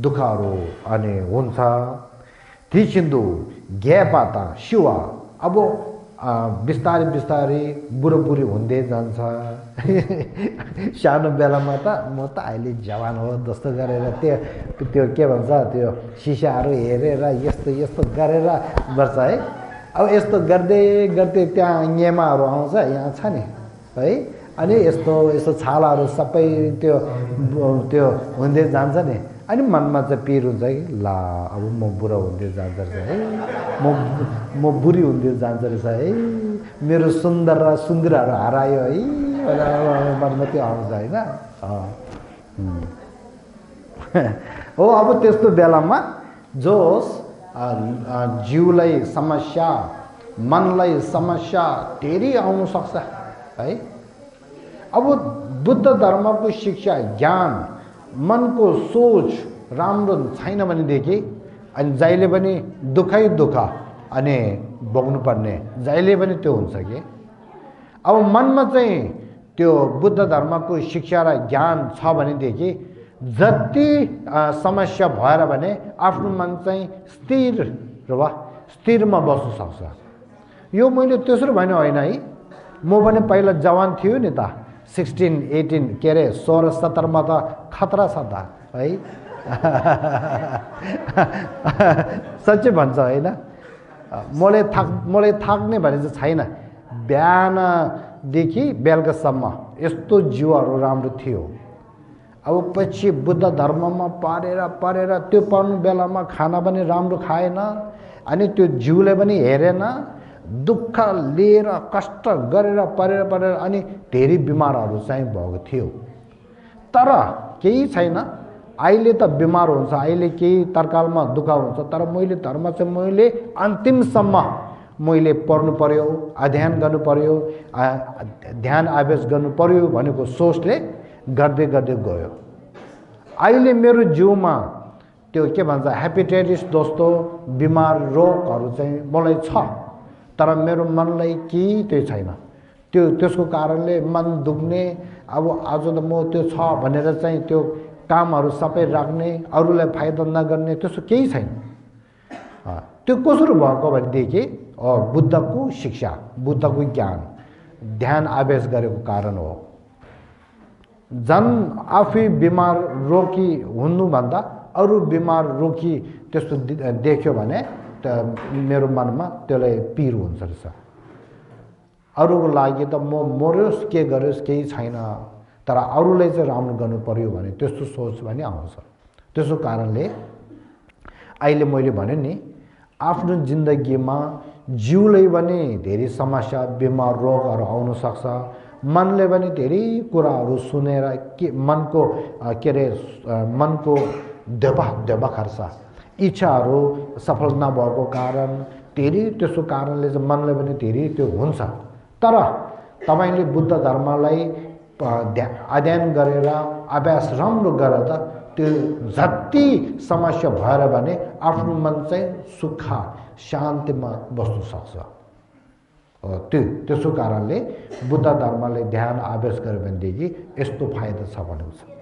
दुःखहरू अनि हुन्छ थिचिन्दु ग्यापाता शिवा अब बिस्तारै बिस्तारै बुढोबुढी हुँदै जान्छ सानो बेलामा त म त अहिले जवान हो जस्तो गरेर त्यो के भन्छ त्यो सिसाहरू हेरेर यस्तो यस्तो गरेर गर्छ है अब यस्तो गर्दै गर्दै त्यहाँ न्यामाहरू आउँछ यहाँ छ नि है अनि यस्तो यस्तो छालाहरू सबै त्यो हुँदै जान्छ नि अनि मनमा चाहिँ पिर हुन्छ कि ला अब म बुढो हुँदै जान्छ रहेछ है म बुढी हुँदै जान्छ रहेछ है मेरो सुन्दर र सुन्दरहरू हरायो है मनमा त्यो आउँछ होइन हो अब त्यस्तो बेलामा जोस जिउलाई समस्या मनलाई समस्या धेरै आउन सक्छ है अब बुद्ध धर्मको शिक्षा ज्ञान मनको सोच राम्रो छैन भनेदेखि अनि जहिले पनि दुःखै दुःख अनि भोग्नुपर्ने जहिले पनि त्यो हुन्छ कि अब मनमा चाहिँ त्यो बुद्ध धर्मको शिक्षा र ज्ञान छ भनेदेखि जति समस्या भएर भने आफ्नो मन चाहिँ स्थिरमा बस्न सक्छ यो मैले त्यसरी भने होइन है म पनि पहिला जवान थियो नि त 16, 18 के अरे 16, 17 त खतरा छ त है साँच्चै भन्छ होइन मलाई थाक्ने भने चाहिँ छैन बिहानदेखि बेलुकासम्म यस्तो जिउहरू राम्रो थियो अब पछि बुद्ध धर्ममा परेर त्यो पढ्नु बेलामा खाना पनि राम्रो खाएन अनि त्यो जिउले पनि हेरेन दुःख लिएर कष्ट गरेर परेर अनि धेरै बिमारहरू चाहिँ भएको थियो तर केही छैन अहिले त बिमार हुन्छ अहिले केही तरकालमा दुःख हुन्छ तर मैले धर्म चाहिँ मैले अन्तिमसम्म मैले पढ्नु पर्यो अध्ययन गर्नु पर्यो ध्यान आवेश गर्नु पर्यो भनेको सोचले गर्दै गयो अहिले मेरो जिउमा त्यो के भन्छ हेपेटाइटिस जस्तो बिमार रोगहरू चाहिँ मलाई छ तर मेरो मनलाई केही त्यही छैन त्यसको कारणले मन दुख्ने अब आज त म त्यो छ भनेर चाहिँ त्यो कामहरू सबै राख्ने अरूलाई फाइदा नगर्ने त्यसो केही छैन त्यो कसरी भएको भनेदेखि बुद्धको शिक्षा बुद्धको ज्ञान ध्यान आवेश गरेको कारण हो झन् आफै बिमार रोगी हुनुभन्दा अरू बिमार रोगी त्यस्तो देख्यो भने मेरो मनमा त्यसलाई पिर हुन्छ रहेछ अरूको लागि त म मरोस् के गरोस् केही छैन तर अरूलाई चाहिँ राम्रो गर्नु पर्यो भने त्यस्तो सोच पनि आउँछ त्यसो कारणले अहिले मैले भने नि आफ्नो जिन्दगीमा जिउलाई पनि धेरै समस्या बिमार रोगहरू आउन सक्छ मनले पनि धेरै कुराहरू सुनेर के मनको के अरे मनको देबा खर्छ इच्छाहरू सफल नभएको कारण धेरै त्यसो कारणले चाहिँ मनले पनि धेरै त्यो हुन्छ तर तपाईले बुद्ध धर्मलाई अध्ययन गरेर अभ्यास राम्रो गरेर त्यो जति समस्या भएर भने आफ्नो मन चाहिँ सुख शान्तिमा बस्न सक्छ त्यसो कारणले बुद्ध धर्मले ध्यान आवेश गर्यो भनेदेखि यस्तो फाइदा छ भनेको छ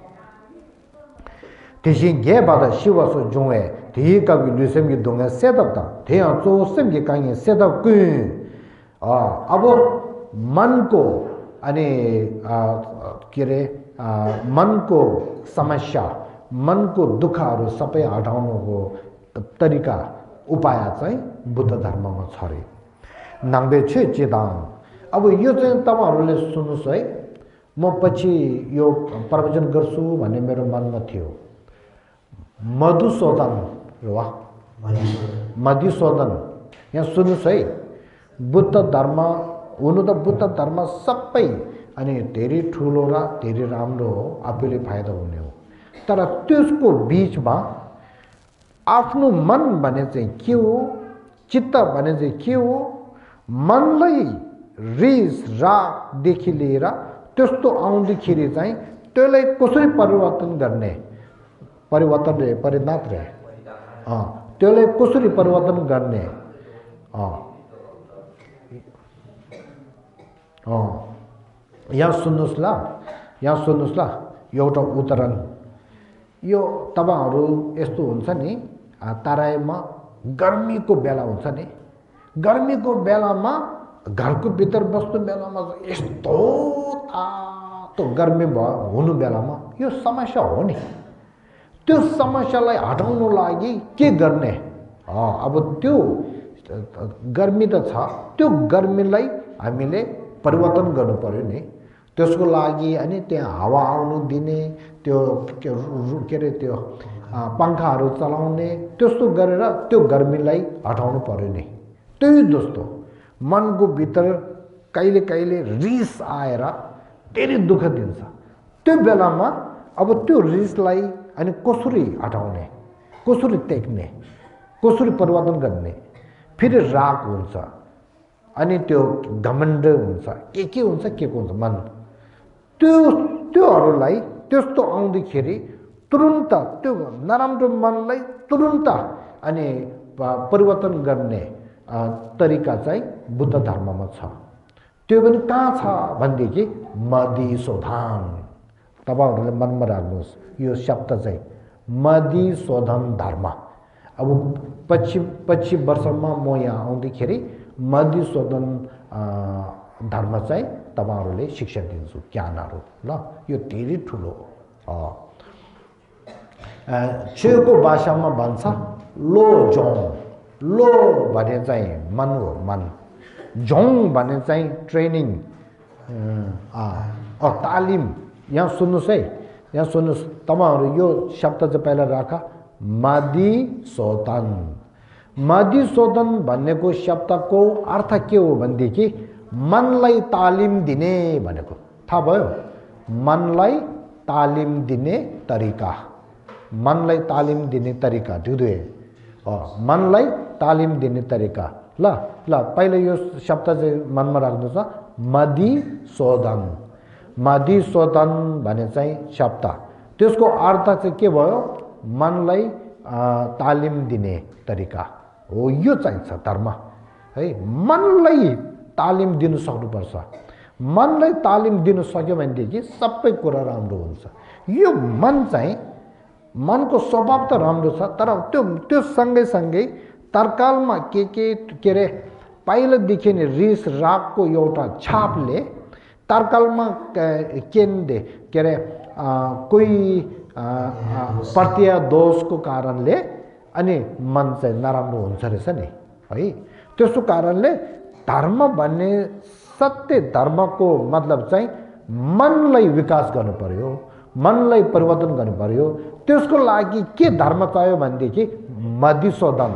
त्यसै गेबाद शिवसो जुङे थिकागु लुसेमगि दोंगा सेदप थिया चोसेमगि काङे सेदप कु अब मनको अनि के रे मनको समस्या मनको दुःखहरू सबै हटाउनुको तरिका उपाय चाहिँ बुद्ध धर्ममा छ रे नाङ्बे छे चेदाङ अब यो चाहिँ तपाईहरुले सुन्नुस् है म पछि यो प्रवचन गर्छु भन्ने मेरो मनमा थियो मधुसूदन मधुसूदन यहाँ सुन्नुस् है बुद्ध धर्म हुनु त बुद्ध धर्म सबै अनि धेरै ठुलो र धेरै राम्रो हो आफैले फाइदा हुने हो तर त्यसको बीचमा आफ्नो मन भने चाहिँ के हो चित्त भने चाहिँ के हो मनलाई रिस रागदेखि लिएर त्यस्तो आउँदाखेरि चाहिँ त्यसलाई कसरी परिवर्तन गर्ने परिवर्तन रे परिणत रे त्यसले कसरी परिवर्तन गर्ने यहाँ सुन्नुस् ल एउटा उदाहरण यो तपाईहरु यस्तो हुन्छ नि तराईमा गर्मीको बेला हुन्छ नि गर्मीको बेलामा घरको भित्र बस्नु बेलामा यस्तो तातो गर्मी हुनु बेलामा यो समस्या हो नि त्यो समस्यालाई हटाउनु लागि के गर्ने अब त्यो गर्मी त छ त्यो गर्मीलाई हामीले परिवर्तन गर्नु पर्यो नि त्यसको लागि अनि त्यहाँ हावा आउनु दिने त्यो के रे त्यो पंखाहरु चलाउने त्यस्तो गरेर त्यो गर्मीलाई हटाउनु पर्यो नि त्यही जस्तो मनको भित्र कहिले रिस आएर धेरै दुःख दिन्छ त्यो बेलामा अब त्यो रिसलाई अनि कसरी हटाउने कसरी टेक्ने कसरी परिवर्तन गर्ने फेरि राग हुन्छ अनि त्यो घमण्ड हुन्छ के हुन्छ के हुन्छ मन त्योहरुलाई त्यस्तो आउँदाखेरि तुरुन्त त्यो नराम्रो मनलाई तुरुन्त अनि परिवर्तन गर्ने तरिका चाहिँ बुद्ध धर्ममा छ त्यो पनि कहाँ छ भन्देखि मधुसूदन तपाईहरुले मनमा राख्नुस् यो शब्द चाहिँ मधुसूदन धर्म अब पछि वर्षमा म यहाँ आउँदाखेरि मधुसूदन धर्म चाहिँ तपाईहरुले शिक्षा दिन्छु ज्ञानहरु ल यो धेरै ठुलो छेको भाषामा भन्छ लो जोङ लो भने चाहिँ मन हो मन जोङ भने चाहिँ ट्रेनिङ तालिम यहाँ सुन्नुस् है यहाँ सुन्नुस् तपाईहरु यो शब्द चाहिँ पहिला राख मधुसूदन मधुसूदन भन्नेको शब्दको अर्थ के हो भन्देखि मनलाई तालिम दिने भनेको थाहा भयो मनलाई तालिम दिने तरिका मनलाई तालिम दिने तरिका दुई मनलाई तालिम दिने तरिका ल पहिले यो शब्द चाहिँ मनमा राख्नु छ मधुसूदन मधुसूदन भने चाहिँ शब्द त्यसको अर्थ चाहिँ के भयो मनलाई तालिम दिने तरिका हो यो चाहिन्छ धर्म है मनलाई तालिम दिन सक्नुपर्छ मनलाई तालिम दिन सक्यो भनेदेखि सबै कुरा राम्रो हुन्छ यो मन चाहिँ मनको स्वभाव त राम्रो छ तर त्यो सँगै तर्कालमा के रे पहिलेदेखि नै रिस रागको एउटा छापले तर्कालमा केन्द्र के रे कोही प्रत्यय दोषको कारणले अनि मन चाहिँ नराम्रो हुन्छ रहेछ नि है त्यसो कारणले धर्म भन्ने सत्य धर्मको मतलब चाहिँ मनलाई विकास गर्नु पर्यो मनलाई परिवर्तन गर्नु पर्यो त्यसको लागि के धर्म चाहियो भनेदेखि मधुसूदन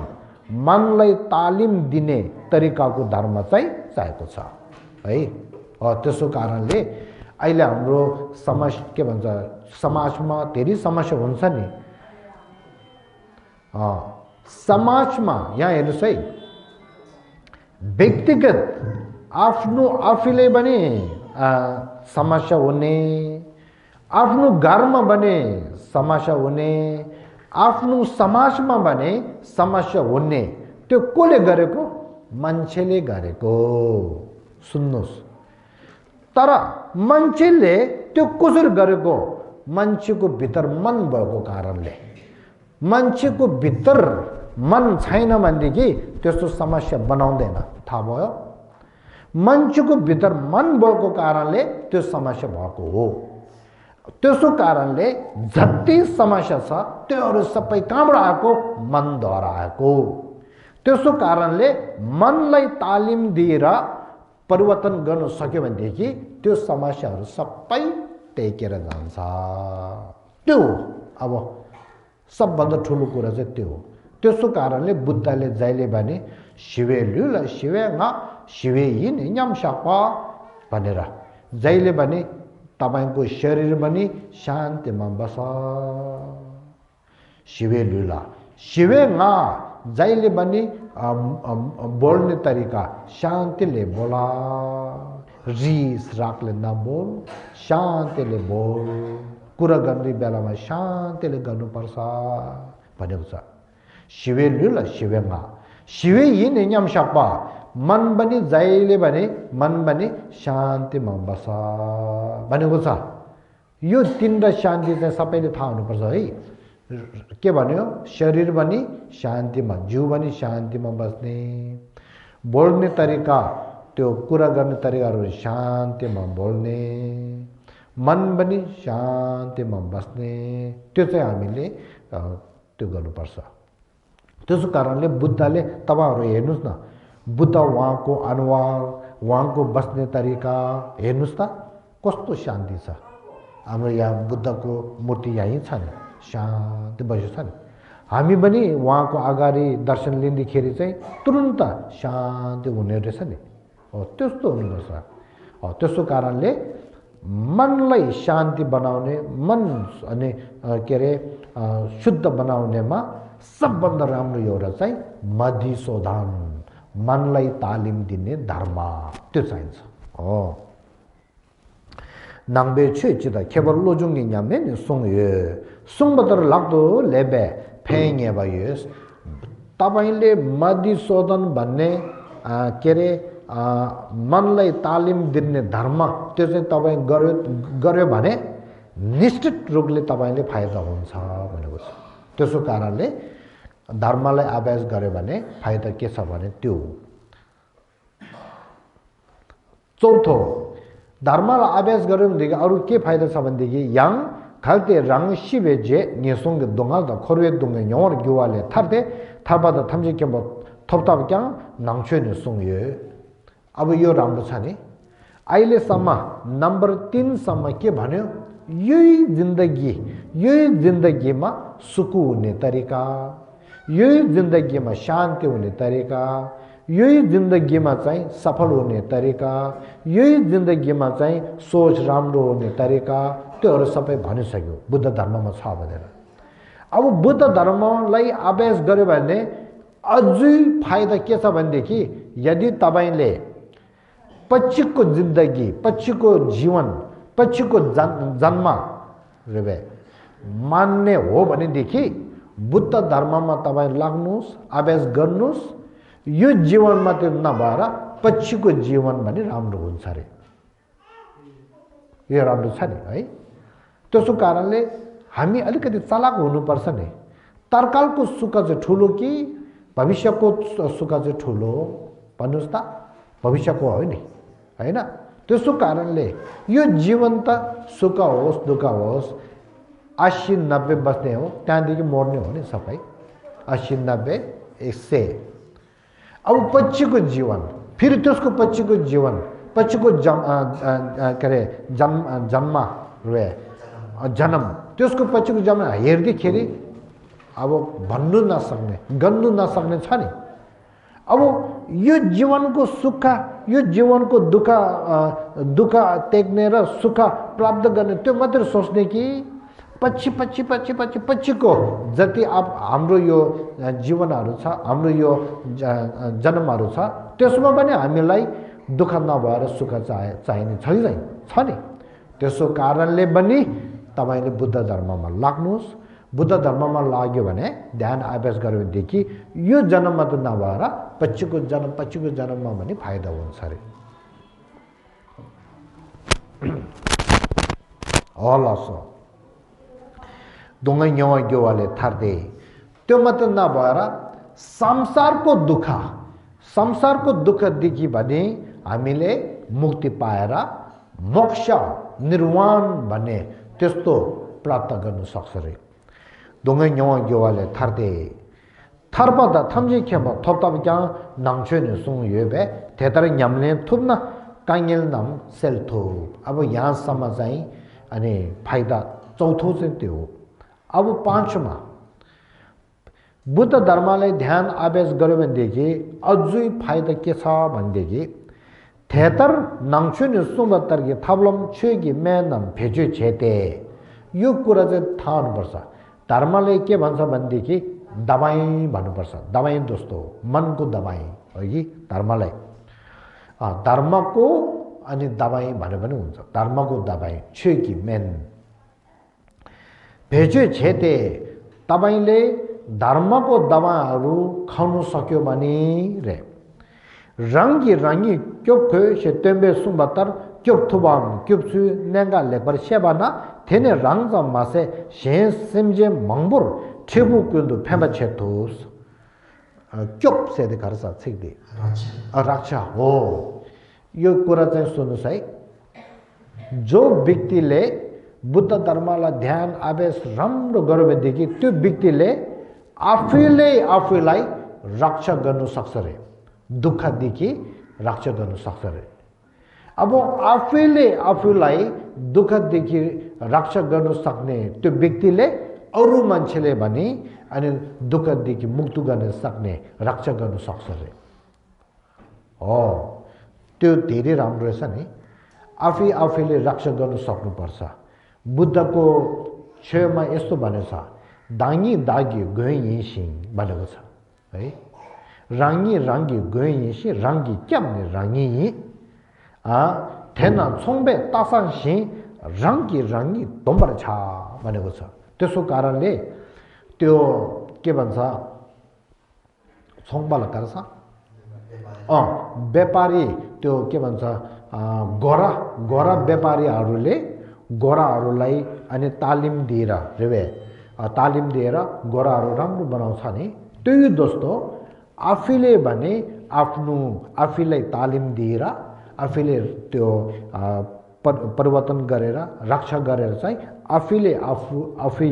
मनलाई तालिम दिने तरिकाको धर्म चाहिँ चाहिएको छ है त्यसो कारणले अहिले हाम्रो समाज के भन्छ समाजमा धेरै समस्या हुन्छ नि समाजमा यहाँ हेर्नुस् है व्यक्तिगत आफ्नो आफूले पनि समस्या हुने आफ्नो घरमा भने समस्या हुने आफ्नो समाजमा भने समस्या हुने त्यो कोले गरेको मान्छेले गरेको सुन्नुस् तर मान्छेले त्यो कसरी गरेको मान्छेको भित्र मन भएको कारणले मान्छेको भित्र मन छैन भनेदेखि त्यस्तो समस्या बनाउँदैन थाहा भयो मान्छेको भित्र मन भएको कारणले त्यो समस्या भएको हो त्यसो कारणले जति समस्या छ त्योहरु सबै कहाँबाट आएको मनद्वारा आएको त्यसो कारणले मनलाई तालिम दिएर परिवर्तन गर्न सक्यो भनेदेखि त्यो समस्याहरु सबै टेकेर जान्छ त्यो अब सबभन्दा ठुलो कुरा चाहिँ त्यो हो त्यसो कारणले बुद्धले जहिले भने शिवेलुला शिवेङा शिवेइन न्यामसापा भनेर जहिले भने तपाईको शरीर पनि शान्तिमा बस शिवेलुला शिवेङा जहिले पनि बोल्ने तरिका शान्तिले बोला रिस रागले नबोल शान्तिले बोल कुरा गर्ने बेलामा शान्तिले गर्नुपर्छ भनेको छ शिवे ल्युला शिवेंगा शिवे यिने न्याम शापा मन बनी जाइले भने मन बनी शान्ति बसा भनेको छ यो तीन र शान्ति चाहिँ सबैले थाहा हुनुपर्छ है के भन्यो शरीर बनी शान्तिमा जिउ बनी शान्तिमा बस्ने बोल्ने तरिका त्यो कुरा गर्ने तरिकाहरू शान्तिमा बोल्ने मन पनि शान्तिमा बस्ने त्यो चाहिँ हामीले त्यो गर्नुपर्छ त्यसो कारणले बुद्धले तपाईहरु हेर्नुस् न बुद्ध उहाँको अनुहार उहाँको बस्ने तरिका हेर्नुस् त कस्तो शान्ति छ हाम्रो यहाँ बुद्धको मूर्ति यही छ नि शान्ति बसेको छ नि हामी पनि उहाँको अगाडि दर्शन लिँदाखेरि चाहिँ तुरुन्त शान्ति हुने रहेछ नि हो त्यस्तो हुनुपर्छ हो त्यसो कारणले मनलाई शान्ति बनाउने मन अनि के रे शुद्ध बनाउनेमा सबभन्दा राम्रो एउटा चाहिँ मधुसूदन मनलाई तालिम दिने धर्म त्यो चाहिन्छ हो नाङ्बे छुचिदा केवल लोजुङि न्यामे नि सुङये सुङबदर लाग्दो लेबे फेङे भयस तपाईले मधुसूदन भन्ने के रे मनलाई तालिम दिने धर्म त्यो चाहिँ तपाई गर्यो भने निश्चित रूपले तपाईले फाइदा हुन्छ भनेको छ त्यसो कारणले धर्मलाई अभ्यास गर्यो भने फाइदा के छ भने त्यो चौथो धर्मलाई अभ्यास गर्यो भनेदेखि अरु के फाइदा छ भनेदेखि याङ खालते रङ शिवेजे निसुङ दोंगा द खोरवे दोंगा योर ग्युवाले थर्ते थर्बाद थम्जे के थपताब क्या नाङछे निसुङ ये अब यो राम्रो छ नि अहिले सम्म नम्बर 3 सम्म के भन्यो यही जिन्दगीमा सुकु हुने तरिका यही जिन्दगीमा शान्ति हुने तरिका यही जिन्दगीमा चाहिँ सफल हुने तरिका यही जिन्दगीमा चाहिँ सोच राम्रो हुने तरिका त्योहरु सबै भनिसक्यो बुद्ध धर्ममा छ भनेर अब बुद्ध धर्मलाई अभ्यास गर्यो भने अझै फाइदा के छ भनेदेखि यदि तपाईले पछिको जिन्दगी पछिको जीवन पछिको जन्म रेबे मान्ने हो भनेदेखि बुद्ध धर्ममा तपाई लाग्नुस् अभ्यास गर्नुस् यो जीवनमा त्यो नभएर पछिको जीवन पनि राम्रो हुन्छ रे यो राम्रो छ नि है त्यसो कारणले हामी अलिकति चलाक हुनुपर्छ नि तर्कालको सुख चाहिँ ठुलो कि भविष्यको सुख चाहिँ ठुलो भन्नुस् त भविष्यको हो नि हैन त्यसो कारणले यो जीवन त सुख होस् दुःख होस् 80-90 बस्ने हो त्यहाँदेखि मर्ने हो नि सबै 80-90 100 अब पछिको जीवन फेरि त्यसको पछिको जीवन पछिको जन्म त्यसको पछिको जन्म हेर्दाखेरि अब भन्नु नसक्ने गन्नु नसक्ने छ नि अब यो जीवनको सुख यो जीवनको दुःख त्याग्ने र सुख प्राप्त गर्ने त्यो मात्र सोच्ने कि पछिको जति अब हाम्रो यो जीवनहरु छ हाम्रो यो जन्महरु छ त्यसमा पनि हामीलाई दुःख नभएर सुख चाहिने छ नि त्यसो कारणले पनि तपाईले बुद्ध धर्ममा लाग्नुस् बुद्ध धर्ममा लाग्यो भने ध्यान अभ्यास गर्यो भनेदेखि यो जन्ममा त नभएर पछिको जन्ममा पनि फाइदा हुन्छ रे हलासो दोंगा न्यावा ग्योवाले थर्दे त्यो मात्र नभएर संसारको दुःख देखि भने हामीले मुक्ति पाएर मोक्ष निर्वाण भन्ने त्यस्तो प्राप्त गर्न सक्छ रे दोंगा न्यावा ग्योवाले थर्दे थर्पदा थम्जे खेम थपताब क्या नाङछे नि सुङ येबे थेतर न्यामले थुप्न काङ्गेल नाम सेल्थो अब यहाँसम्म चाहिँ अनि फाइदा चौथो चाहिँ त्यो अब पाँचमा बुद्ध धर्मलाई ध्यान अभ्यास गर्यो भनेदेखि अझै फाइदा के छ भनेदेखि थेतर नाङछे नि सुङ तर्गे थबलम छेगी मेनम भेजे छेते यो कुरा चाहिँ थाहा हुनुपर्छ धर्मले के भन्छ भनेदेखि दबाई भन्नुपर्छ दबाई दोस्तो मनको दबाई हो कि धर्मलाई धर्मको अनि दबाई भने पनि हुन्छ धर्मको दबाई छेकी मेन भेजे छेते तपाईले धर्मको दबाहरू खाउन सक्यो भने रे रंगी रंगी क्योप्खे शेतेम्बे सुम्बतर क्योप्थुबाम क्योप्सु नेगा लेपर शेबाना थेने रंगजा मासे शें सिमजे मंगबुर ठेबु कुंदु फेंबा छेतोस क्योप से दे करसा छिकदे रक्षा हो यो कुरा चाहिँ सुन्नुस् है जो व्यक्तिले बुद्ध धर्मलाई ध्यान आवेश राम्रो गरेदेखि त्यो व्यक्तिले आफैलाई रक्षा गर्न सक्छ रे दुःखदेखि रक्षा गर्न सक्छ रे अब आफैलाई दुःखदेखि रक्षा गर्न सक्ने त्यो व्यक्तिले अरू मान्छेले भने अनि दुःखदेखि मुक्त गर्न सक्ने रक्षा गर्न सक्छ रे हो त्यो धेरै राम्रो रहेछ नि आफैले रक्षा गर्न सक्नुपर्छ बुद्धको छेउमा यस्तो भनेको छ दाङ्गी दागी गए यिसिङ भनेको छ है राङ्गी राङ्गी गए यिसि राङ्गी क्याम्ने राङ्गी थेना छोङ्बे तासाङ सिङ राङ्गी राङ्गी दोम्बर छ भनेको छ त्यसो कारणले त्यो के भन्छ छोङ्बाला गर्छ व्यापारी त्यो के भन्छ गोरा व्यापारीहरूले गोराहरूलाई अनि तालिम दिएर गोराहरू राम्रो बनाउँछ नि त्यही जस्तो आफैले भने आफैलाई तालिम दिएर आफैले त्यो परिवर्तन गरेर रक्षा गरेर चाहिँ आफै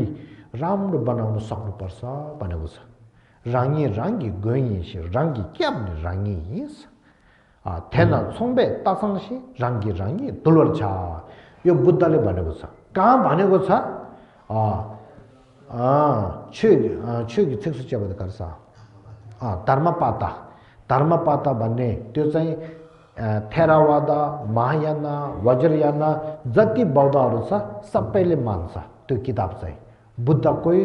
राम्रो बनाउन सक्नुपर्छ भनेको छ राङ्गी राङ्गी गइस राङ्गी के भने राङ्गी हिस थेना छोङ्बे तासाङसी राङ्गी राङ्गी दुलर छ यो बुद्धले भनेको छ कहाँ भनेको छ छुगी थिक्सु च्याबद गर्छ धर्मपाता भन्ने त्यो चाहिँ थेरावाद महायान वज्रयान जति बौद्धहरू छ सबैले मान्छ त्यो किताब चाहिँ बुद्धकै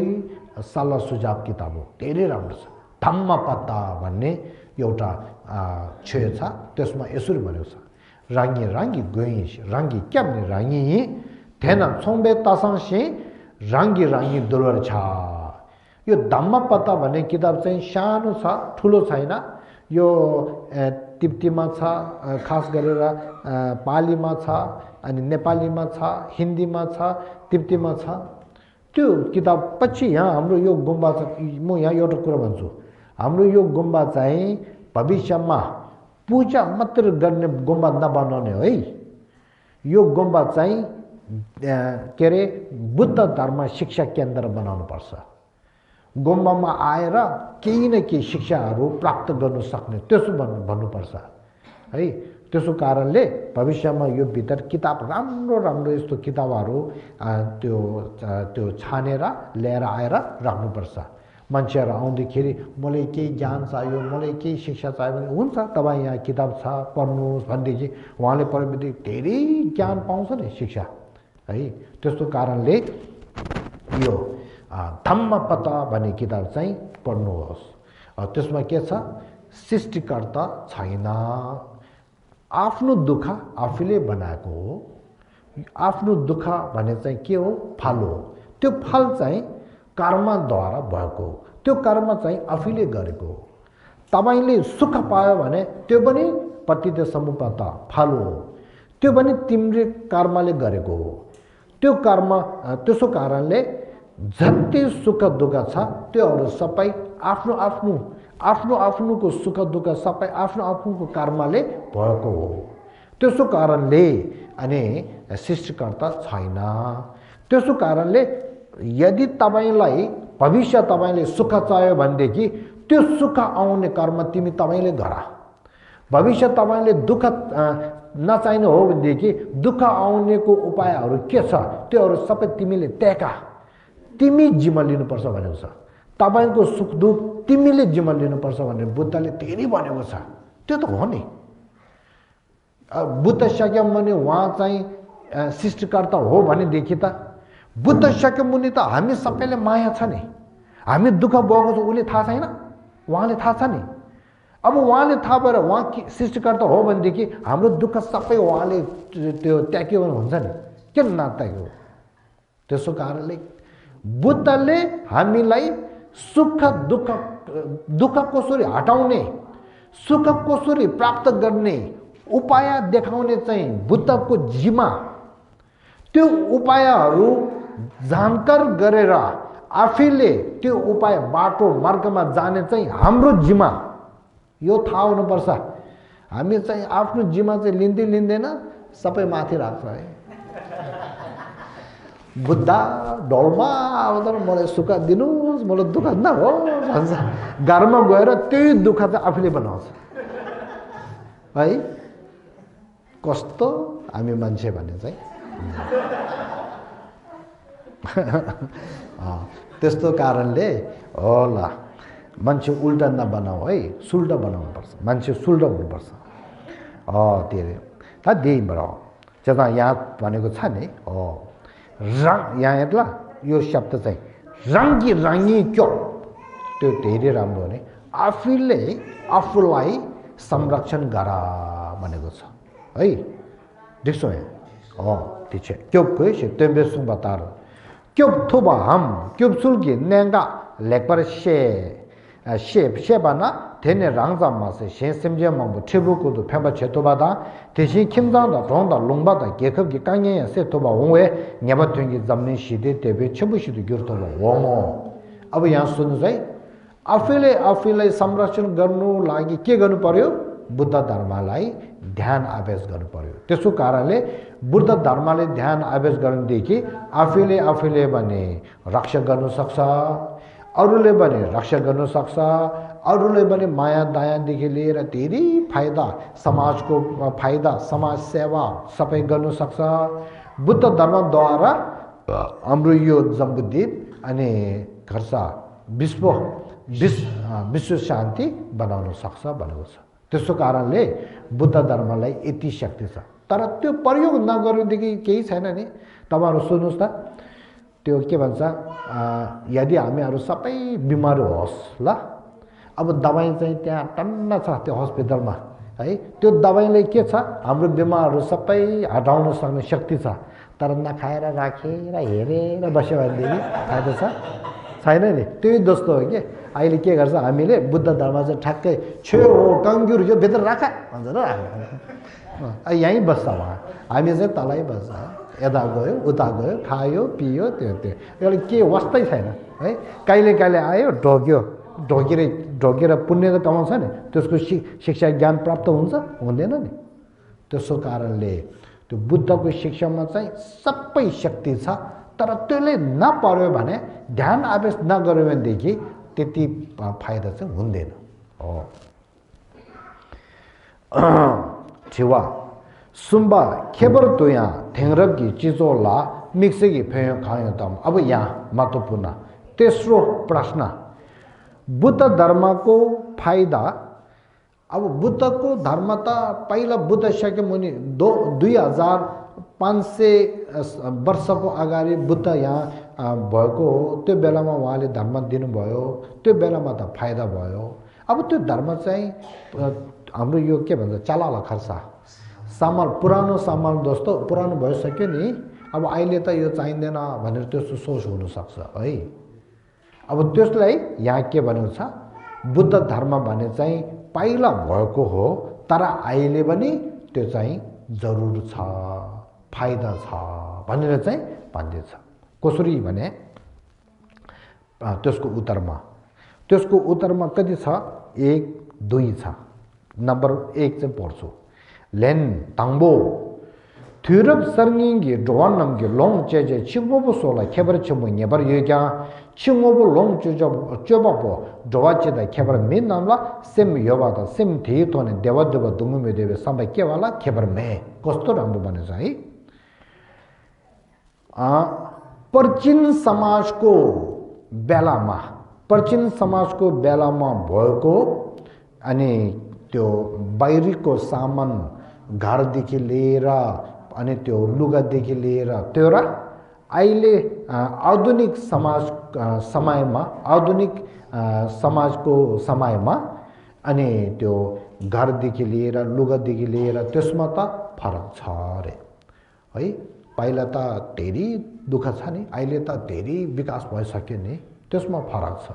सल्लाह सुझाव किताब हो धेरै राम्रो छ धम्मपत्ता भन्ने एउटा छेउ छ त्यसमा यसरी भनेको छ राङ्गी राङ्गी गइस राङ्गी क्याम्ने राङ्गी थेना छोङ्बे तासाङसी राङ्गी राङ्गी दुलर छ यो धम्मपत्ता भन्ने किताब चाहिँ सानो छ ठुलो छैन यो तिब्बतीमा छ खास गरेर पालीमा छ अनि नेपालीमा छ हिन्दीमा छ तिब्बतीमा छ त्यो किताब पछि यहाँ हाम्रो यो गुम्बा छ म यहाँ एउटा कुरा भन्छु हाम्रो यो गुम्बा चाहिँ भविष्यमा पूजा मात्र गर्ने गुम्बा नबनाउने है यो गुम्बा चाहिँ के अरे बुद्ध धर्म शिक्षा केन्द्र बनाउनु पर्छ गुम्बामा आएर केही न केही शिक्षाहरू प्राप्त गर्न सक्ने त्यसो भन्नुपर्छ है त्यसो कारणले भविष्यमा यो भित्र किताब राम्रो यस्तो किताबहरू त्यो छानेर लिएर आएर राख्नुपर्छ मान्छेहरू आउँदाखेरि मलाई केही ज्ञान चाहियो मलाई केही शिक्षा चाहियो भने हुन्छ तपाईँ यहाँ किताब छ पढ्नुहोस् भनेदेखि उहाँले पढेपछि धेरै ज्ञान पाउँछ नि शिक्षा है त्यस्तो कारणले यो धम्मपत्ता भन्ने किताब चाहिँ पढ्नुहोस् त्यसमा के छ सृष्टिकर्ता छैन आफ्नो दुःख आफूले बनाएको हो आफ्नो दुःख भने चाहिँ के हो फल हो त्यो फल चाहिँ कर्मद्वारा भएको त्यो कर्म चाहिँ आफूले गरेको हो तपाईले सुख पायो भने त्यो पनि पतित समुपत फल हो त्यो पनि तिम्रो कर्मले गरेको हो त्यो कर्म त्यसो कारणले जति सुख दुःख छ त्योहरू सबै आफ्नोको सुख दुःख सबै आफ्नोको कर्मले भएको हो त्यसो कारणले अनि सृष्टिकर्ता छैन त्यसो कारणले यदि तपाईलाई भविष्य तपाईले सुख चाहियो भनेदेखि त्यो सुख आउने कर्म तपाईले गर भविष्य तपाईले दुःख नचाहिने हो भनेदेखि दुःख आउनेको उपायहरू के छ त्योहरू सबै तिमीले त्यागा तिमी जिम्मा लिनुपर्छ भनेको छ तपाईको सुख दुःख तिमीले जिम्मा लिनुपर्छ भनेर बुद्धले धेरै भनेको छ त्यो त हो नि बुद्ध शाक्यमुनि उहाँ चाहिँ सृष्टिकर्ता हो भनेदेखि त बुद्ध शाक्यमुनि त हामी सबैले माया छ नि हामी दुःख भोगेको छ उले थाहा छैन उहाँले थाहा छ नि अब उहाँले थाहा भएर उहाँ सृष्टिकर्ता हो भनेदेखि हाम्रो दुःख सबै उहाँले त्यो त्याग्यो भने हुन्छ नि किन नत्याग्यो त्यसो कारणले बुद्धले हामीलाई सुख दुःख कसरी हटाउने, सुख कसरी प्राप्त गर्ने उपाय देखाउने चाहिँ बुद्धको जिम्मा। त्यो उपायहरू जानकार गरेर आफैले त्यो उपाय बाटो मार्गमा जाने चाहिँ हाम्रो जिम्मा। यो थाहा हुनुपर्छ। हामी चाहिँ आफ्नो जिम्मा चाहिँ लिँदैन, सबै माथि राख्छ है। बुद्ध ढोलमा आउँदा मलाई सुख दिनुहोस्, मलाई दुःख नहोस् भन्छ। घरमा गएर त्यही दुःख चाहिँ आफूले बनाउँछ है। कस्तो हामी मान्छे भने चाहिँ त्यस्तो कारणले होला मान्छे उल्टा नबनाऊ है, सुल्टा बनाउनु पर्छ। मान्छे सुल्टा हुनुपर्छ। त्यहीबाट जता यहाँ भनेको छ नि रङ, यहाँ हेर्ला यो शब्द चाहिँ रङ्गी रङ्गी क्यो, त्यो धेरै राम्रो हो नि। आफूलाई संरक्षण गर भनेको छ है। देख्छौ यहाँ त्यो छ क्योपको त्यो सुबतार क्योप थुबा हम क्योप सुल्की नेङ्गा लेखपर शेबाना तेने राङजामा से शे सिमजे मंगबो ठिबुकुदु फेबा छेतोबादा तेशी खिमजादा ढोंदा लुङबादा गेखबगी काङे से तोबा होवे न्याबथुङगी जमनि सिदे तेबे छबुसिदु गिरतोबा वमो। अब यहाँ सुन्नुस् है, आफैलाई संरक्षण गर्नु लागि के गर्नु पर्यो? बुद्ध धर्मलाई ध्यान आवेश गर्नु पर्यो। त्यसो कारणले बुद्ध धर्मले ध्यान आवेश गर्नुदेखि आफैले भने रक्षा गर्न सक्छ, अरूले पनि रक्षा गर्न सक्छ, अरूले पनि माया दयादेखि लिएर धेरै फाइदा, समाजको फाइदा, समाज सेवा सबै गर्न सक्छ। बुद्ध धर्मद्वारा हाम्रो यो जम्बुद्वीप अनि खर्सा विश्व शान्ति बनाउन सक्छ भनेको छ। त्यसो कारणले बुद्ध धर्मलाई यति शक्ति छ। तर त्यो प्रयोग नगर्नुदेखि केही छैन नि। तपाईहरु सुन्नुस् त, त्यो के भन्छ, यदि हामीहरू सबै बिमार होस् ल, अब दबाई चाहिँ त्यहाँ टन्न छ त्यो हस्पिटलमा है, त्यो दबाईले के छ, हाम्रो बिमारहरू सबै हटाउन सक्ने शक्ति छ। तर नखाएर राखेर हेरेर बस्यो भनेदेखि फाइदा छैन नि। त्यही जस्तो हो कि अहिले के गर्छ हामीले, बुद्ध धर्म चाहिँ ठ्याक्कै छेउ कङ्ग्युर यो भित्र राख भन्छ र यहीँ बस्छ उहाँ, हामी चाहिँ तलै बस्छ। यता गयो उता गयो, खायो पियो, त्यो एउटा के वास्तै छैन है। कहिले आयो ढोकेर पुण्य त कमाउँछ नि, त्यसको शिक्षा ज्ञान प्राप्त हुन्छ हुँदैन नि। त्यसो कारणले त्यो बुद्धको शिक्षामा चाहिँ सबै शक्ति छ। तर त्यसले नपर्यो भने, ध्यान आवेश नगर्यो भनेदेखि त्यति फाइदा चाहिँ हुँदैन हो। छिवा सुम्बा खेबर तुया ठेङ्रबकी चिजोला मिक्सेकी फेयो खायो तम। अब यहाँ महत्त्वपूर्ण तेस्रो प्रश्न, बुद्ध धर्मको फाइदा। अब बुद्धको धर्म त पहिला बुद्ध सक्यो मुनि 2500 वर्षको अगाडि बुद्ध यहाँ भएको हो। त्यो बेलामा उहाँले धर्म दिनुभयो, त्यो बेलामा त फाइदा भयो। अब त्यो धर्म चाहिँ हाम्रो यो के भन्छ चलाला खर्सा सामान, पुरानो सामान जस्तो पुरानो भइसक्यो नि। अब अहिले त यो चाहिँदैन भनेर त्यस्तो सोच हुनसक्छ है। अब त्यसलाई यहाँ के भनेको छ, बुद्ध धर्म भने चाहिँ पहिला भएको हो, तर अहिले पनि त्यो चाहिँ जरुर छ, फाइदा छ भनेर चाहिँ भन्दैछ। कसरी भने त्यसको उत्तरमा कति छ, 1 2 छ। नम्बर 1 चाहिँ पढ्छु। लेन ताङ्बो थुरब सर्ङिङगी ढोवानमगी लोङ चेजे छिङोबो सोला खेबर छिमो नेबर योग्या छिङोबो लोङ चोबाबो ढोवा चेदा खेबर मे नामला सेम योबादा सेम थितोने देवा दुमुमे देवे सबै के वाला खेबर मे। कस्तो राम्रो भनेछ है। प्राचीन समाजको बेलामा भएको अनि त्यो बाहिरीको सामान, घरदेखि लिएर अनि त्यो लुगादेखि लिएर त्यो र अहिले आधुनिक समाजको समयमा अनि त्यो घरदेखि लिएर लुगादेखि लिएर त्यसमा त फरक छ रे है। पहिला त धेरै दुःख छ नि, अहिले त धेरै विकास भइसक्यो नि, त्यसमा फरक छ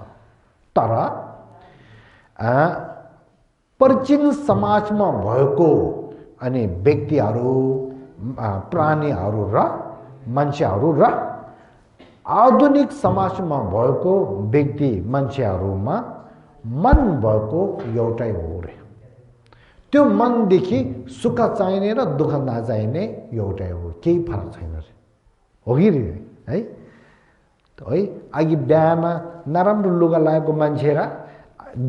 तर प्राचीन समाजमा भएको अनि व्यक्तिहरू प्राणीहरू र मान्छेहरू र आधुनिक समाजमा भएको व्यक्ति मान्छेहरूमा मन भएको एउटै हो रे त्यो मनदेखि सुख चाहिने र दुःख नचाहिने एउटै हो केही फरक छैन रे हो कि है है अघि बिहामा नराम्रो लुगा लगाएको मान्छे र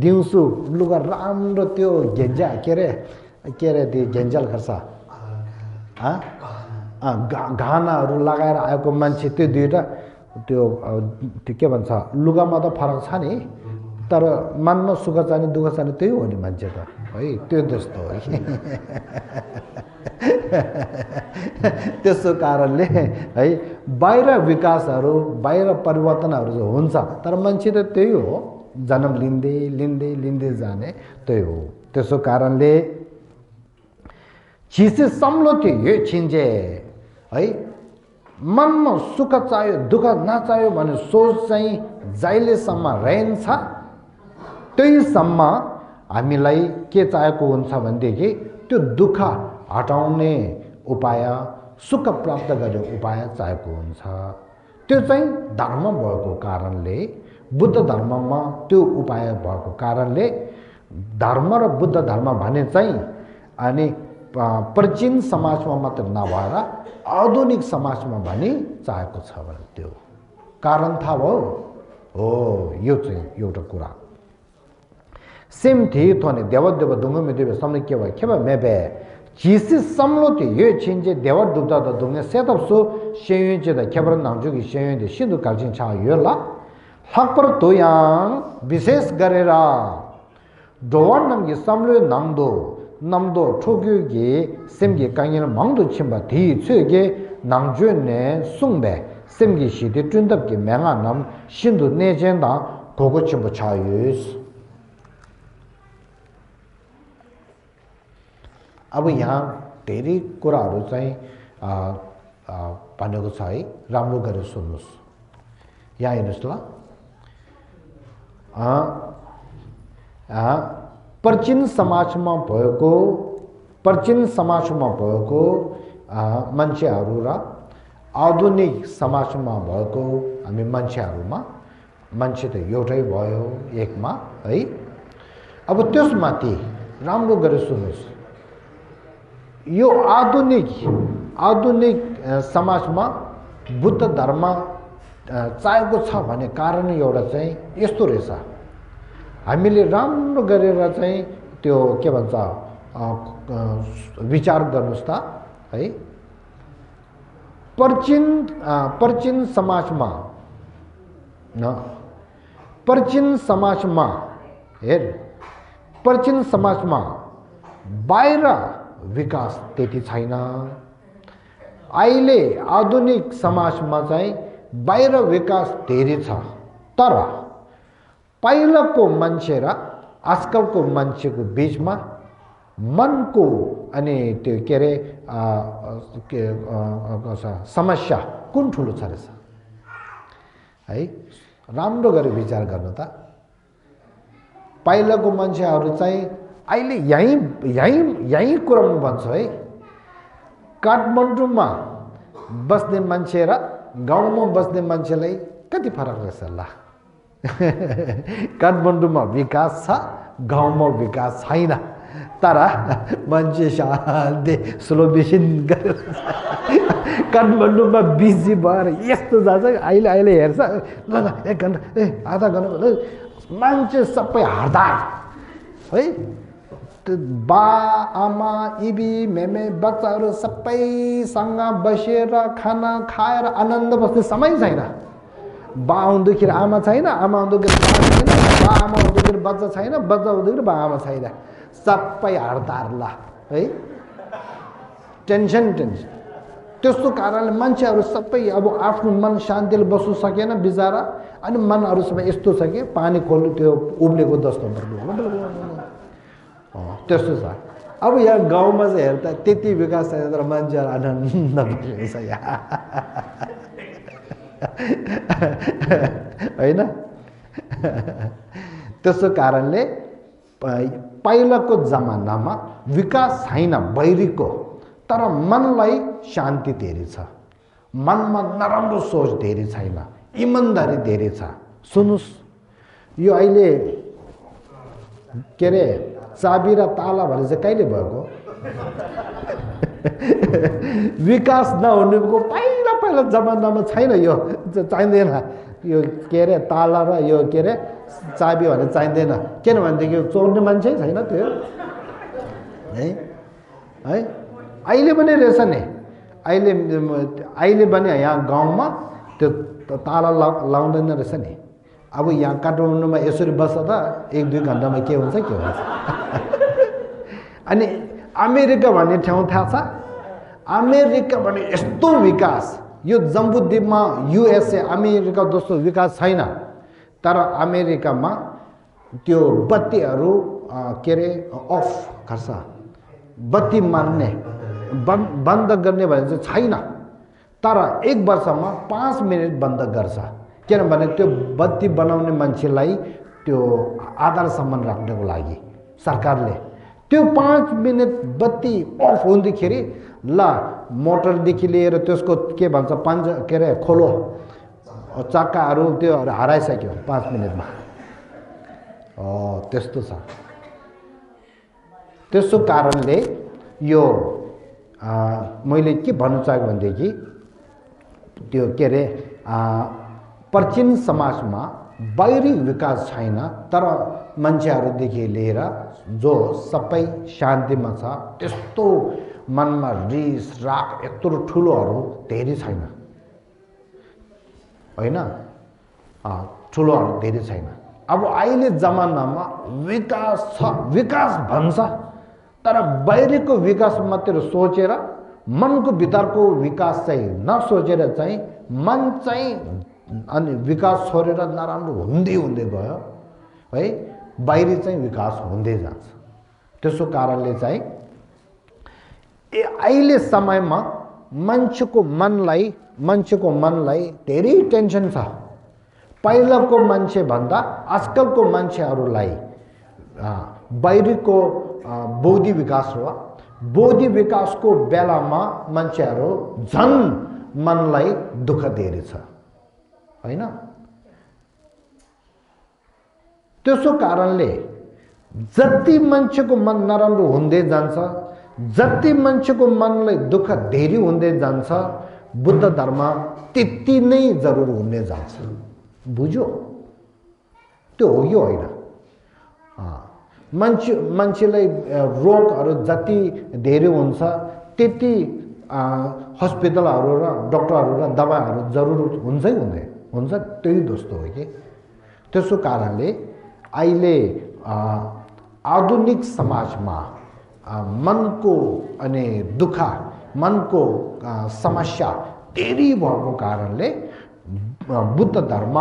दिउँसो लुगा राम्रो त्यो घेन्जा के अरे त्यो घेन्जल गर्छ घानाहरू लगाएर आएको मान्छे त्यो दुईटा त्यो के भन्छ लुगामा त फरक छ नि तर मनमा सुख चाहिने दुःख चाहिने त्यही हो नि मान्छे त है त्यो जस्तो हो त्यसो कारणले है बाहिर विकासहरू बाहिर परिवर्तनहरू जो हुन्छ तर मान्छे त त्यही हो जन्म लिँदै लिँदै लिँदै जाने त्यही हो त्यसो कारणले चिसे सम्लोटे यो छिन्जे है मनमा सुख चाहियो दुःख नचाहियो भने सोच चाहिँ जहिलेसम्म रहन्छ त्यहीसम्म हामीलाई के चाहिएको हुन्छ भनेदेखि त्यो दुःख हटाउने उपाय सुख प्राप्त गर्ने उपाय चाहिएको हुन्छ त्यो चाहिँ धर्म भएको कारणले बुद्ध धर्ममा त्यो उपाय भएको कारणले धर्म र बुद्ध धर्म भने चाहिँ अनि प्राचीन समाजमा मात्र नभएर आधुनिक समाजमा पनि चाहेको छ भने त्यो कारण थाहा भयो हो यो चाहिँ एउटा कुरा सेम थिए थोने देवदेव दुंगे देव सामने के भयो के भयो मेबे जिसी सम्लोटी यो छिन्जे देवर दुब्दा द दुंगे सेतप्सु शेयुन्जे द केबर नामजुगी शेयुन्जे सिन्धु कालजिन छा यो ला हकपर तोयाङ विशेष गरेर दोवर नमगे सम्लो नाङदो namdo chogyo ge semge kangyen mangdo chimba thi chege nangjo ne sungbe semge shi de tundap ge menga nam shindu nejen da gogo chimba chayus अब यहाँ धेरै कुराहरू चाहिँ भनेको छ है राम्रो गरेर सुन्नुस् यहाँ हेर्नुस् ल प्राचीन समाजमा भएको मान्छेहरू र आधुनिक समाजमा भएको हामी मान्छेहरूमा मान्छे त एउटै भयो एकमा है अब त्यसमाथि राम्रो गरेर सुन्नुस् यो आधुनिक समाजमा बुद्ध धर्म चाहेको छ भन्ने कारण एउटा चाहिँ यस्तो रहेछ हामीले राम्रो गरेर चाहिँ त्यो के भन्छ विचार गर्नुस् त है प्राचीन समाजमा बाहिर विकास त्यति छैन अहिले आधुनिक समाजमा चाहिँ बाहिर विकास धेरै छ तर पहिलाको मान्छे र आजकलको मान्छेको बीचमा मनको अनि त्यो के रे समस्या कुन ठुलो छ रहेछ है राम्रो गरेर विचार गर्नु त पहिलाको मान्छेहरू चाहिँ अहिले यही कुरामा भन्छ है काठमाडौँमा बस्ने मान्छे र गाउँमा बस्ने मान्छेलाई कति फरक रहेछ ल काठमाडौँमा विकास छ गाउँमा विकास छैन तर मान्छे शान्ति स्लो बेसिन गरेर काठमाडौँमा बिजी भएर यस्तो जान्छ अहिले हेर्छ ल एक घन्टा आधा घन्टा मान्छे सबै हड्दा है बा आमा इबी मेमे बच्चाहरू सबैसँग बसेर खाना खाएर आनन्द बस्ने समय छैन बा आउँदाखेरि आमा छैन आमा आउँदाखेरि बा छैन बा आमा आउँदाखेरि बच्चा छैन बच्चा आउँदाखेरि बा आमा छैन सबै हड्तार ल है टेन्सन त्यस्तो कारणले मान्छेहरू सबै अब आफ्नो मन शान्तिले बस्नु सकेन बिचारा अनि मनहरू सबै यस्तो छ कि पानी खोल्नु त्यो उब्लेको जस्तो त्यस्तो छ अब यहाँ गाउँमा चाहिँ हेर्दा त्यति विकास छैन तर मान्छेहरू आनन्द भइरहेछ यहाँ होइन त्यसो कारणले पहिलाको जमानामा विकास छैन बैरीको, तर मनलाई शान्ति धेरै छ, मनमा नराम्रो सोच धेरै छैन, इमानदारी धेरै छ। सुन्नुस्, यो अहिले के अरे चाबी र ताला भने चाहिँ कहिले भएको? विकास नहुनुको पहिला पहिला जमानामा छैन, यो चाहिँदैन, यो के अरे ताला र यो के अरे चाबी भने चाहिँदैन, किनभनेदेखि चोर्ने मान्छे छैन त्यो है। अहिले पनि रहेछ नि, अहिले पनि यहाँ गाउँमा त्यो ताला लाउँदैन रहेछ नि। अब यहाँ काठमाडौँमा यसरी बस्दा त 1-2 घन्टामा के हुन्छ के हुन्छ। अनि अमेरिका भन्ने ठाउँ थाहा छ? अमेरिका भने यस्तो विकास, यो जम्बूद्वीपमा युएसए अमेरिका जस्तो विकास छैन, तर अमेरिकामा त्यो बत्तीहरू के अरे अफ गर्छ, बत्ती मार्ने बन्द गर्ने भने चाहिँ छैन, तर 1 वर्षमा 5 मिनट बन्द गर्छ, किनभने त्यो बत्ती बनाउने मान्छेलाई त्यो आधार सम्मान राख्नको लागि सरकारले त्यो 5 मिनट बत्ती अफ हुँदाखेरि ल मोटरदेखि लिएर त्यसको के भन्छ के अरे खोलो चक्काहरू त्यो हराइसक्यो 5 मिनटमा। त्यस्तो छ। त्यसो कारणले यो मैले के भन्नु चाहेको भनेदेखि त्यो के अरे प्राचीन समाजमा बाहिरी विकास छैन, तर मान्छेहरूदेखि लिएर जो सबै शान्तिमा छ, त्यस्तो मनमा रिस राग यत्रो ठुलोहरू धेरै छैन होइन, ठुलोहरू धेरै छैन। अब अहिले जमानामा विकास छ, विकास भन्छ, तर बाहिरको विकास मात्र सोचेर मनको भित्रको विकास चाहिँ नसोचेर चाहिँ मन चाहिँ अनि विकास छोडेर नराम्रो हुँदै हुँदै गयो है, बाहिरी चाहिँ विकास हुँदै जान्छ। त्यसो कारणले चाहिँ अहिले समयमा मान्छेको मनलाई धेरै टेन्सन छ। पहिलाको मान्छे भन्दा आजकलको मान्छेहरूलाई बाहिरीको बौद्धिक विकास हो, बौद्धिक विकासको बेलामा मान्छेहरू झन् मनलाई दुःख धेरै छ होइन। त्यसो कारणले जति मान्छेको मन नराम्रो हुँदै जान्छ, जति मान्छेको मनलाई दुःख धेरै हुँदै जान्छ, बुद्ध धर्म त्यति नै जरुर हुँदै जान्छ। बुझ्यो? त्यो हो कि होइन? मान्छेलाई रोगहरू जति धेरै हुन्छ त्यति हस्पिटलहरू र डक्टरहरू र दबाईहरू जरुर हुन्छ। त्यही जस्तो हो कि। त्यसो कारणले अहिले आधुनिक समाजमा मनको अनि दुःख, मनको समस्या धेरै भएको कारणले बुद्ध धर्म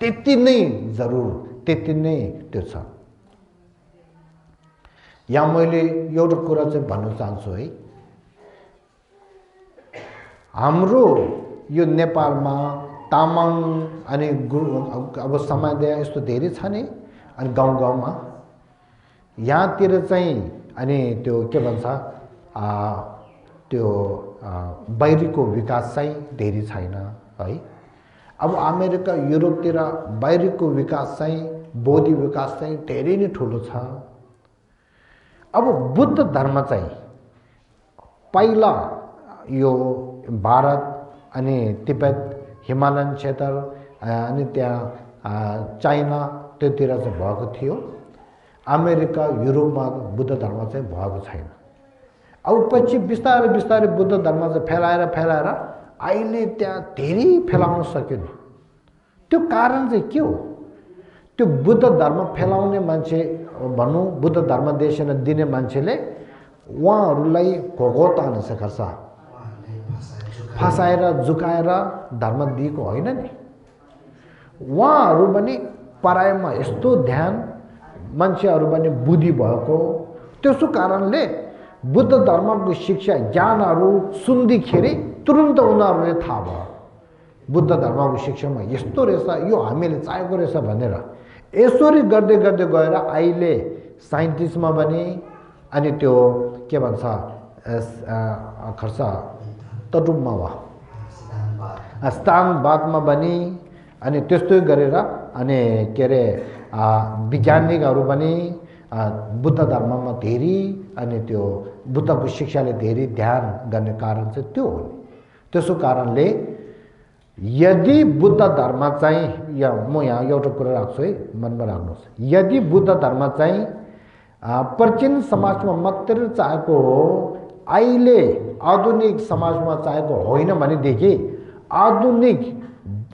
त्यति नै जरुर, त्यति नै त्यो छ। यहाँ मैले एउटा कुरा चाहिँ भन्न चाहन्छु है, हाम्रो यो नेपालमा तामाङ अनि अब समुदाय यस्तो धेरै छ नि, अनि गाउँ गाउँमा यहाँतिर चाहिँ अनि त्यो के भन्छ त्यो बाहिरीको विकास चाहिँ धेरै छैन है। अब अमेरिका युरोपतिर बाहिरीको विकास चाहिँ बौद्धिक विकास चाहिँ धेरै नै ठुलो छ। अब बुद्ध धर्म चाहिँ पहिला यो भारत अनि तिब्बत हिमालयन क्षेत्र अनि त्यहाँ चाइना त्यतिर चाहिँ भएको थियो। अमेरिका युरोपमा बुद्ध धर्म चाहिँ भएको छैन। अब पछि बिस्तारै बिस्तारै बुद्ध धर्म चाहिँ फैलाएर अहिले त्यहाँ धेरै फैलाउन सक्यो नि। त्यो कारण चाहिँ के हो? त्यो बुद्ध धर्म फैलाउने मान्छे भनौँ, बुद्ध धर्म देशन दिने मान्छेले उहाँहरूलाई घोघोतान सक्छ, फसाएर झुकाएर धर्म दिएको होइन नि। उहाँहरू पनि पढाइमा यस्तो ध्यान, मान्छेहरू पनि बुद्धि भएको, त्यसो कारणले बुद्ध धर्मको शिक्षा ज्ञानहरू सुन्दाखेरि तुरुन्त उनीहरूले थाहा भयो बुद्ध धर्मको शिक्षामा यस्तो रहेछ, यो हामीले चाहेको रहेछ भनेर यसरी गर्दै गर्दै गएर अहिले साइन्टिस्टमा पनि अनि त्यो के भन्छ खर्च तटुपमा वा स्थानवादमा पनि अनि त्यस्तै गरेर अनि के अरे वैज्ञानिकहरू पनि बुद्ध धर्ममा धेरै अनि त्यो बुद्धको शिक्षाले धेरै ध्यान गर्ने कारण चाहिँ त्यो हो नि त्यसो कारणले यदि बुद्ध धर्म चाहिँ म यहाँ एउटा कुरा राख्छु है मनमा राख्नुहोस् यदि बुद्ध धर्म चाहिँ प्राचीन समाजमा मात्र चाहेको हो अहिले आधुनिक समाजमा चाहेको होइन भनेदेखि आधुनिक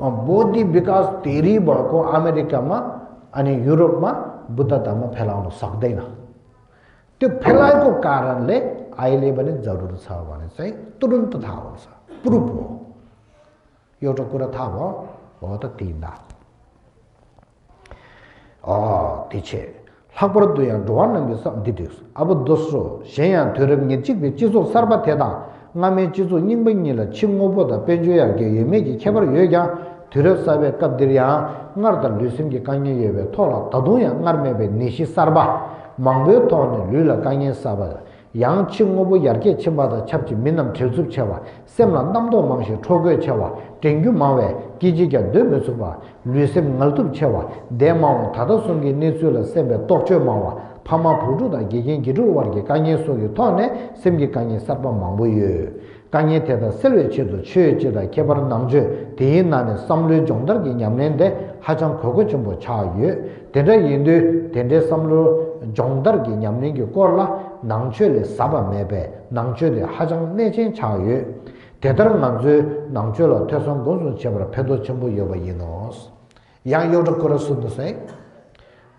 बौद्धिक विकास धेरै भएको अमेरिकामा अनि युरोपमा बुद्ध धर्म फैलाउन सक्दैन त्यो फैलाएको कारणले अहिले पनि जरुरी छ भने चाहिँ तुरुन्त थाहा हुन्छ प्रुफ हो एउटा कुरा थाहा भयो हो त तिनदा तिछे 학벌 도야 좋아하는 게 디디스 아버 도스로 셴야 더럽게 찍비 지소 살바테다 남의 지소 닝뱅니라 친구보다 변조야게 예매기 개발 여기야 더럽사베 깝들이야 나르다 류심게 강에 예베 토라 다도야 나르메베 니시 살바 망베 토네 류라 강에 사바 양 친구보 야게 침바다 찹지 민남 절습 쳐와 셈라 남도 망시 초거 쳐와 땡규 마웨 기지게 되면서 봐 류심 날도 쳐와 대마운 다도송게 니술라 셈베 똑쳐 마와 파마 부두다 기긴 기루 와게 강에 속에 토네 셈게 강에 살바 망보여 강에 대다 셀외 쳐도 최제다 개발 남주 대인나는 삼류 정들게 냠는데 하장 그거 좀 차유 대대 인도 대대 삼류 정들게 냠는 게 꼴라 낭죄를 사바매베 낭죄를 하장 내진 차유 대다른 낭죄로 퇴선 공수 제발 패도 전부 여바 이노스 양 요적 거라서도세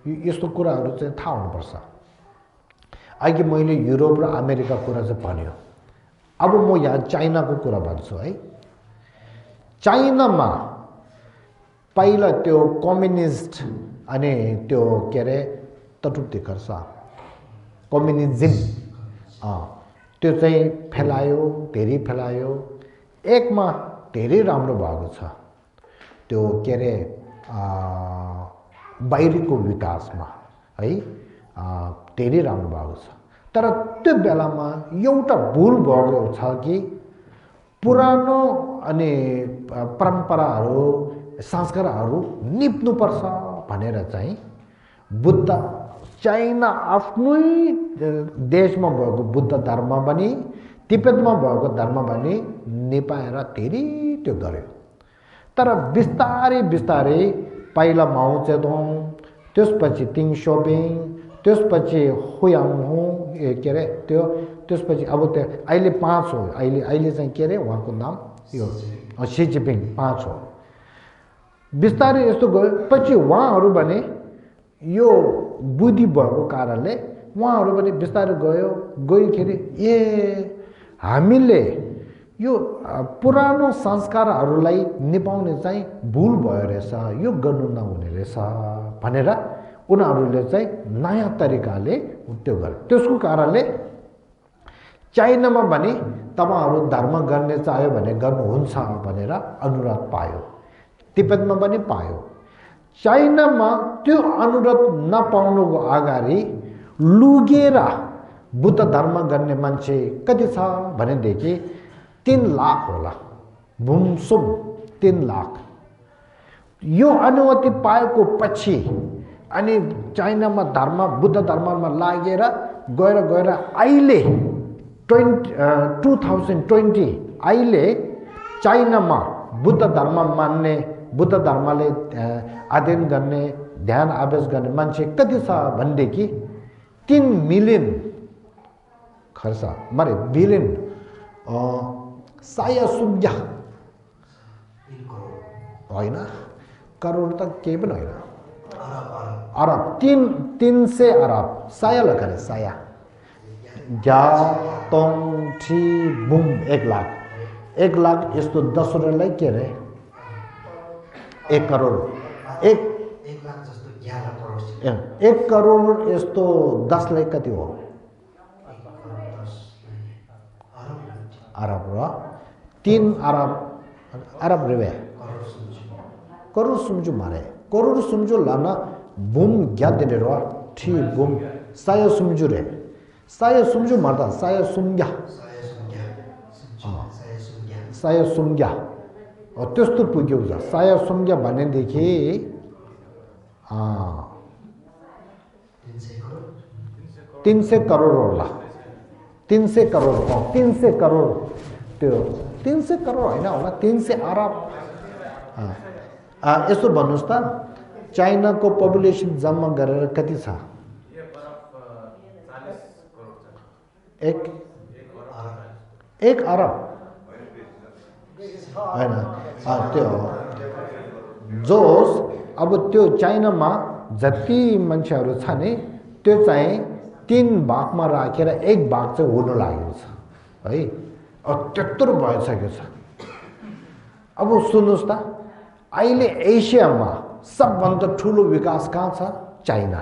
이스토 거라로 제 타운 벌써 아기 뭐이네 유럽 아메리카 거라서 봐요 अब म यहाँ चाइनाको कुरा भन्छु है चाइनामा पहिला त्यो कम्युनिस्ट अनि त्यो के अरे तटुप्ती खर्च कम्युनिज्म त्यो चाहिँ फैलायो धेरै फैलायो एकमा धेरै राम्रो भएको छ त्यो के अरे बाहिरको विकासमा है धेरै राम्रो भएको छ तर त्यो बेलामा एउटा भूल भएको छ कि पुरानो अनि परम्पराहरू संस्कारहरू निप्नु पर्छ भनेर चाहिँ बुद्ध चाइना आफ्नै देशमा भएको बुद्ध धर्म पनि तिब्बतमा भएको धर्म पनि निपाएर धेरै त्यो गर्यो तर बिस्तारै बिस्तारै पहिला माओ जेडोङ त्यसपछि तिङ शोपिङ त्यसपछि हुयाङहो के अरे त्यो त्यसपछि अब त्यो अहिले 5 हो अहिले चाहिँ के अरे उहाँको नाम यो सी जिनपिङ 5 हो बिस्तारै यस्तो गयो पछि उहाँहरू भने यो बुद्धि भएको कारणले उहाँहरू पनि बिस्तारै गयोखेरि ए हामीले यो पुरानो संस्कारहरूलाई निभाउने चाहिँ भुल भयो रहेछ यो गर्नु नहुने रहेछ भनेर उनीहरूले चाहिँ नयाँ तरिकाले त्यो गरे त्यसको कारणले चाइनामा भने तपाईहरु धर्म गर्ने चाह्यो भने गर्नुहुन्छ भनेर अनुरोध पायो तिब्बतमा पनि पायो चाइनामा त्यो अनुरोध नपाउनुको अगाडि लुगेर बुद्ध धर्म गर्ने मान्छे कति छ भनेदेखि 3 लाख होला बुमसुम 3 लाख यो अनुमति पाएको पछि अनि चाइनामा बुद्ध धर्ममा लागेर गएर अहिले 2020 अहिले चाइनामा बुद्ध धर्म मान्ने बुद्ध धर्मले अध्ययन गर्ने ध्यान अभ्यास गर्ने मान्छे कति छ भनेदेखि 3 मिलियन खर्च मारे बिलियन साया सुब्या होइन करोड त केही पनि होइन अरब 300 अरब साया लगाने साया जा तोङ ठी बुम 1 लाख यस्तो 10 रुपैयाँलाई के रे 1 करोड 1 लाख जस्तो 11 करोड 1 करोड यस्तो 10 लाख कति हो अरब र 3 अरब रुपैयाँ करोड सुम्जु मारे करोड सुम्जु लाना boom gyadene ro thi boom saya sumju re saya sumju marda saya sumgya saya sumgya 어떠스도 부교자 saya sumgya banende ki 300 crore होला 300 करोड़ 300 करोड़ त्यो 300 करोड़ हैन होला 300 अरब यसो भन्नुस् त चाइना को पपुलेसन जम्मा गरेर कति छ एक अरब हैन त्यो जोस अब त्यो चाइनामा जति मान्छेहरु छ नि त्यो चाहिँ 3 भागमा राखेर एक भाग चाहिँ हुन लागेको छ है त्यत्रो भइसकेको छ अब सुन्नुस् त अहिले एसियामा सबभन्दा ठूलो विकास कहाँ छ चाइना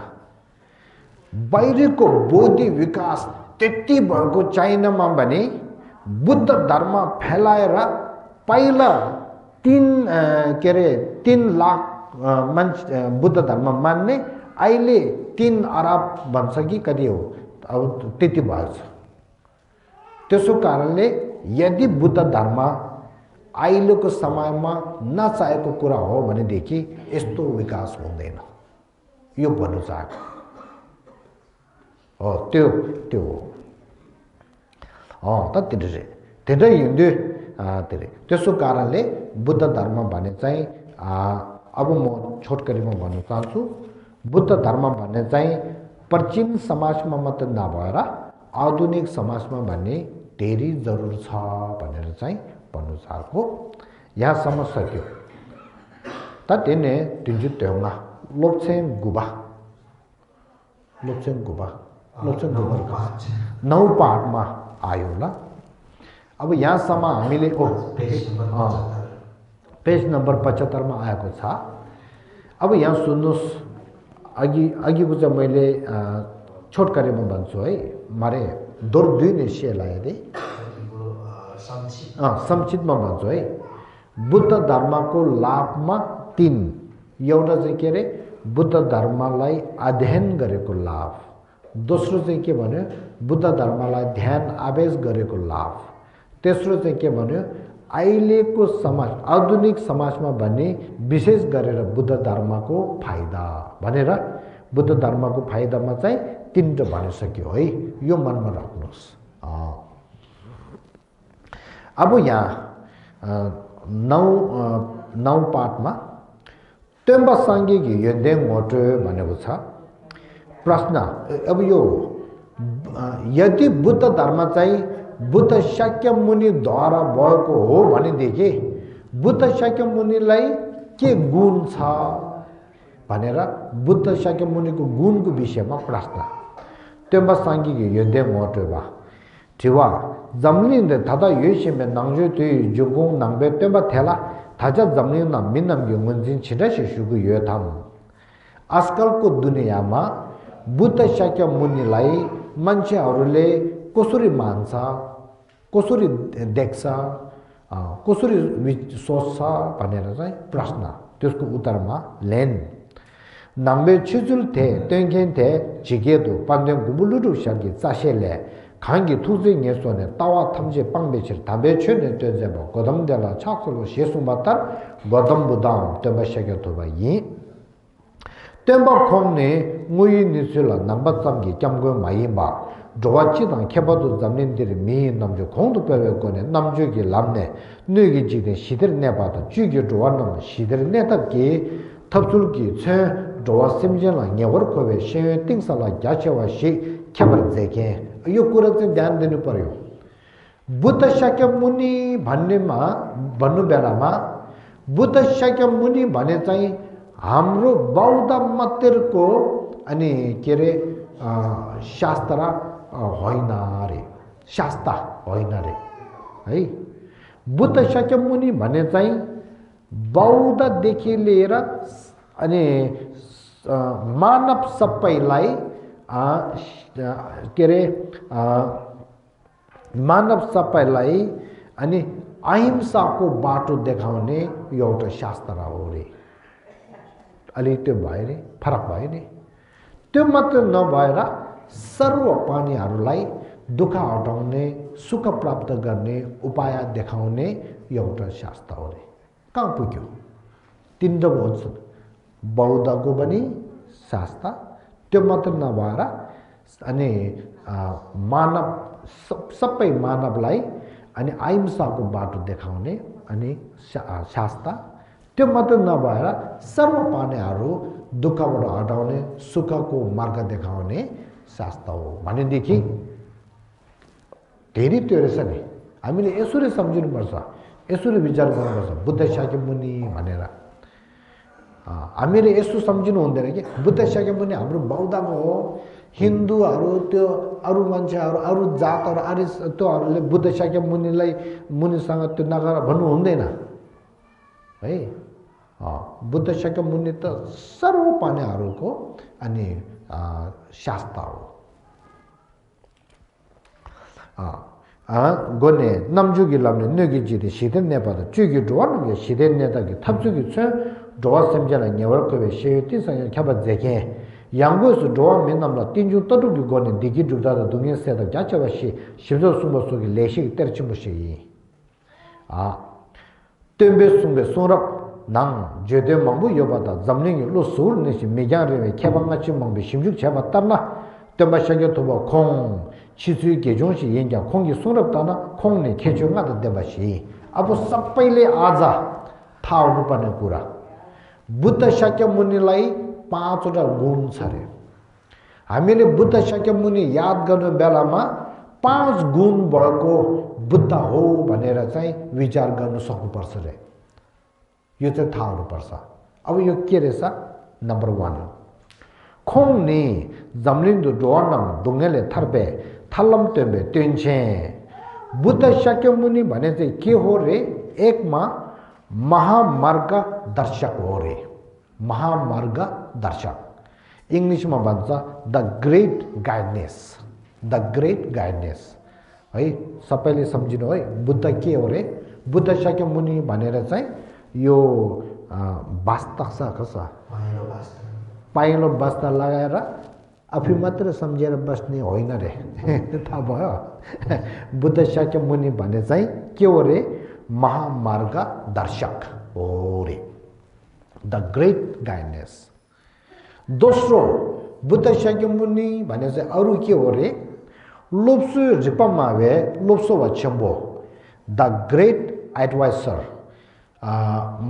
बाहिरको बौद्धिक विकास त्यति भएको चाइनामा भने बुद्ध धर्म फैलाएर पहिला 3 लाख मान्छे बुद्ध धर्म मान्ने अहिले 3 अरब भन्छ कि कति हो अब त्यति भएछ त्यसो कारणले यदि बुद्ध धर्म अहिलेको समयमा नचाहेको कुरा हो भनेदेखि यस्तो विकास हुँदैन यो भन्नु चाहेको हो त्यो त धेरै हिन्दू त्यसो कारणले बुद्ध धर्म भने चाहिँ अब म छोटकरीमा भन्न चाहन्छु बुद्ध धर्म भन्ने चाहिँ प्राचीन समाजमा मात्र नभएर आधुनिक समाजमा भन्ने धेरै जरुर छ भनेर चाहिँ भन्नु चाहेको यहाँसम्म सक्यो त तिने तिन्जु त्योङा लोप्छेन गुबा 9 पाठमा आयो ल अब यहाँसम्म हामीले पेज नम्बर 75 मा आएको छ अब यहाँ सुन्नुस् अघिको चाहिँ मैले छोटकरीमा भन्छु है मारे दुई निश्चयलाई दे संक्षिप्तमा भन्छु है बुद्ध धर्मको लाभमा 3 एउटा चाहिँ के रे बुद्ध धर्मलाई अध्ययन गरेको लाभ दोस्रो चाहिँ के भन्यो बुद्ध धर्मलाई ध्यान आवेश गरेको लाभ तेस्रो चाहिँ के भन्यो अहिलेको समाज आधुनिक समाजमा भन्ने विशेष गरेर बुद्ध धर्मको फाइदा भनेर बुद्ध धर्मको फाइदामा चाहिँ 3 भनिसक्यो है यो मनमा राख्नुस् अब यहाँ 9 पाठमा तेम्बा सांगिक यदेङ मोटो भनेको छ प्रश्न अब यो यदि बुद्ध धर्म चाहिँ बुद्ध शाक्य मुनिद्वारा भएको हो भनेदेखि बुद्ध शाक्य मुनिलाई के गुण छ भनेर बुद्ध शाक्य मुनिको गुणको विषयमा प्रश्न तेम्बा सांगिक यदेङ मोटो बा ठिवा जमलिन थादा येसिमे नांजो त्य जुगों नांबे तेम्बा थेला थाजा जमलिन ना मिनम युमजिन छिडा शिशुको यो थाम आजकलको दुनियाँमा बुद्ध शाक्य मुनिलाई मान्छेहरूले कसरी मान्छ कसरी देख्छ कसरी सोच्छ भनेर चाहिँ प्रश्न त्यसको उत्तरमा लेन नाम्बे छिजुल थे तेंखेन थे जिगेदो पान्देम गुबुलुरु शागी चासेले खांगी थुजे नेसोने तावा थमजे पांगबेचिर ताबे छने तेजेबो गोदम देला छाक्सलो शेसुमातर गोदम बुदाम तेबा शगेतोबा यि तेबा खोमने मुई निसुला नंबर समगी क्यामगो माइबा जोवाची 당 케바도 잠님들이 미 남주 공도 빼고네 남주기 람네 뇌기 지게 시들 내봐도 주기 좋아는 시들 내답기 탑줄기 체 조와 심전라 녀버코베 셰 띵살라 야체와시 케버제게 यो कुरा चाहिँ ध्यान दिनु पर्यो बुद्ध शाक्य मुनि भन्नेमा भन्नु बेलामा बुद्ध शाक्य मुनि भने चाहिँ हाम्रो बौद्ध मतको अनि के रे शास्त्र होइन रे शास्त्र होइन रे है बुद्ध शाक्य मुनि भने चाहिँ बौद्ध देखि लिएर अनि मानव सबैलाई के रे मानव सबैलाई अनि अहिंसाको बाटो देखाउने एउटा शास्त्र हो रे अलि त्यो भयो नि फरक भयो नि त्यो मात्र नभएर सर्व प्राणीहरूलाई दुःख हटाउने सुख प्राप्त गर्ने उपाय देखाउने एउटा शास्त्र हो रे कहाँ पुग्यो तीनवटा भन्छ बौद्धको पनि शास्त्र त्यो मात्र नभएर अनि मानव सबै मानवलाई अनि अहिंसाको बाटो देखाउने अनि शास्त्र त्यो मात्र नभएर सर्व प्राणीहरू दुःखबाट हटाउने सुखको मार्ग देखाउने शास्त्र हो भनेदेखि धेरै त्यो रहेछ नि हामीले यसरी सम्झिनुपर्छ यसरी विचार गर्नुपर्छ बुद्ध शाक्यमुनि भनेर हामीले यसो सम्झिनु हुँदैन कि बुद्ध शाक्यमुनि हाम्रो बौद्धको हो हिन्दूहरू त्यो अरू मान्छेहरू अरू जातहरू अरू त्योहरूले बुद्ध शाक्यमुनिलाई मुनिसँग त्यो नगर भन्नु हुँदैन है बुद्ध शाक्यमुनि त सर्व प्राणीहरूको अनि शास्त्र हो गोने namjugi lamne nugi jide shiden nepada chugi duwan ge shiden neta ge tabjugi chön duwa semjala nyawar kobe sheyo tinsanya kyaba zeke yangu su duwa minnamla tinju tadugi gone digi dugda da dungin seda jachaba shi shibzo sumba sugi leshi gi terchimbo shi tembe sumbe sunrap nang jede mambu yobada zamlingi lu sur nishi megyan rewe keba ngachi mambi shimjuk cheba tarna temba shagyo toba kong 치수의 개종시 연장 공기 수럽다나 공내 개종하다 되바시 아부 सबैले आज थाउनु पर्ने कुरा बुद्ध शाक्यमुनिलाई पाँचवटा गुण छ रे हामीले बुद्ध शाक्यमुनि याद गर्ने बेलामा पाँच गुण भएको बुद्ध हो भनेर चाहिँ विचार गर्न सक्नुपर्छ रे यो चाहिँ थाहा हुनुपर्छ अब यो के रहेछ नम्बर 1 खोङनी जमलिन्दु डोनम दुंगले थर्बे थल्लम तेबे तेन्चे बुद्ध शाक्यमुनि भने चाहिँ के हो रे एकमा महामार्ग दर्शक हो रे महामार्ग दर्शक इंग्लिशमा भन्छ द ग्रेट गाइडनेस है सबैले सम्झिनु है बुद्ध के हो रे बुद्ध शाक्यमुनि भनेर चाहिँ यो वास्तव छ पाइलो बस्ता लगाएर आफै मात्र सम्झेर बस्ने होइन रे थाहा भयो बुद्ध शाक्यमुनि भने चाहिँ के हो रे महामार्ग दर्शक हो रे द ग्रेट गाइडनेस दोस्रो बुद्ध शाक्यमुनि भने चाहिँ अरु के हो रे लोप्सु रिपमावे लोप्सो वचम्बो द ग्रेट एडवाइजर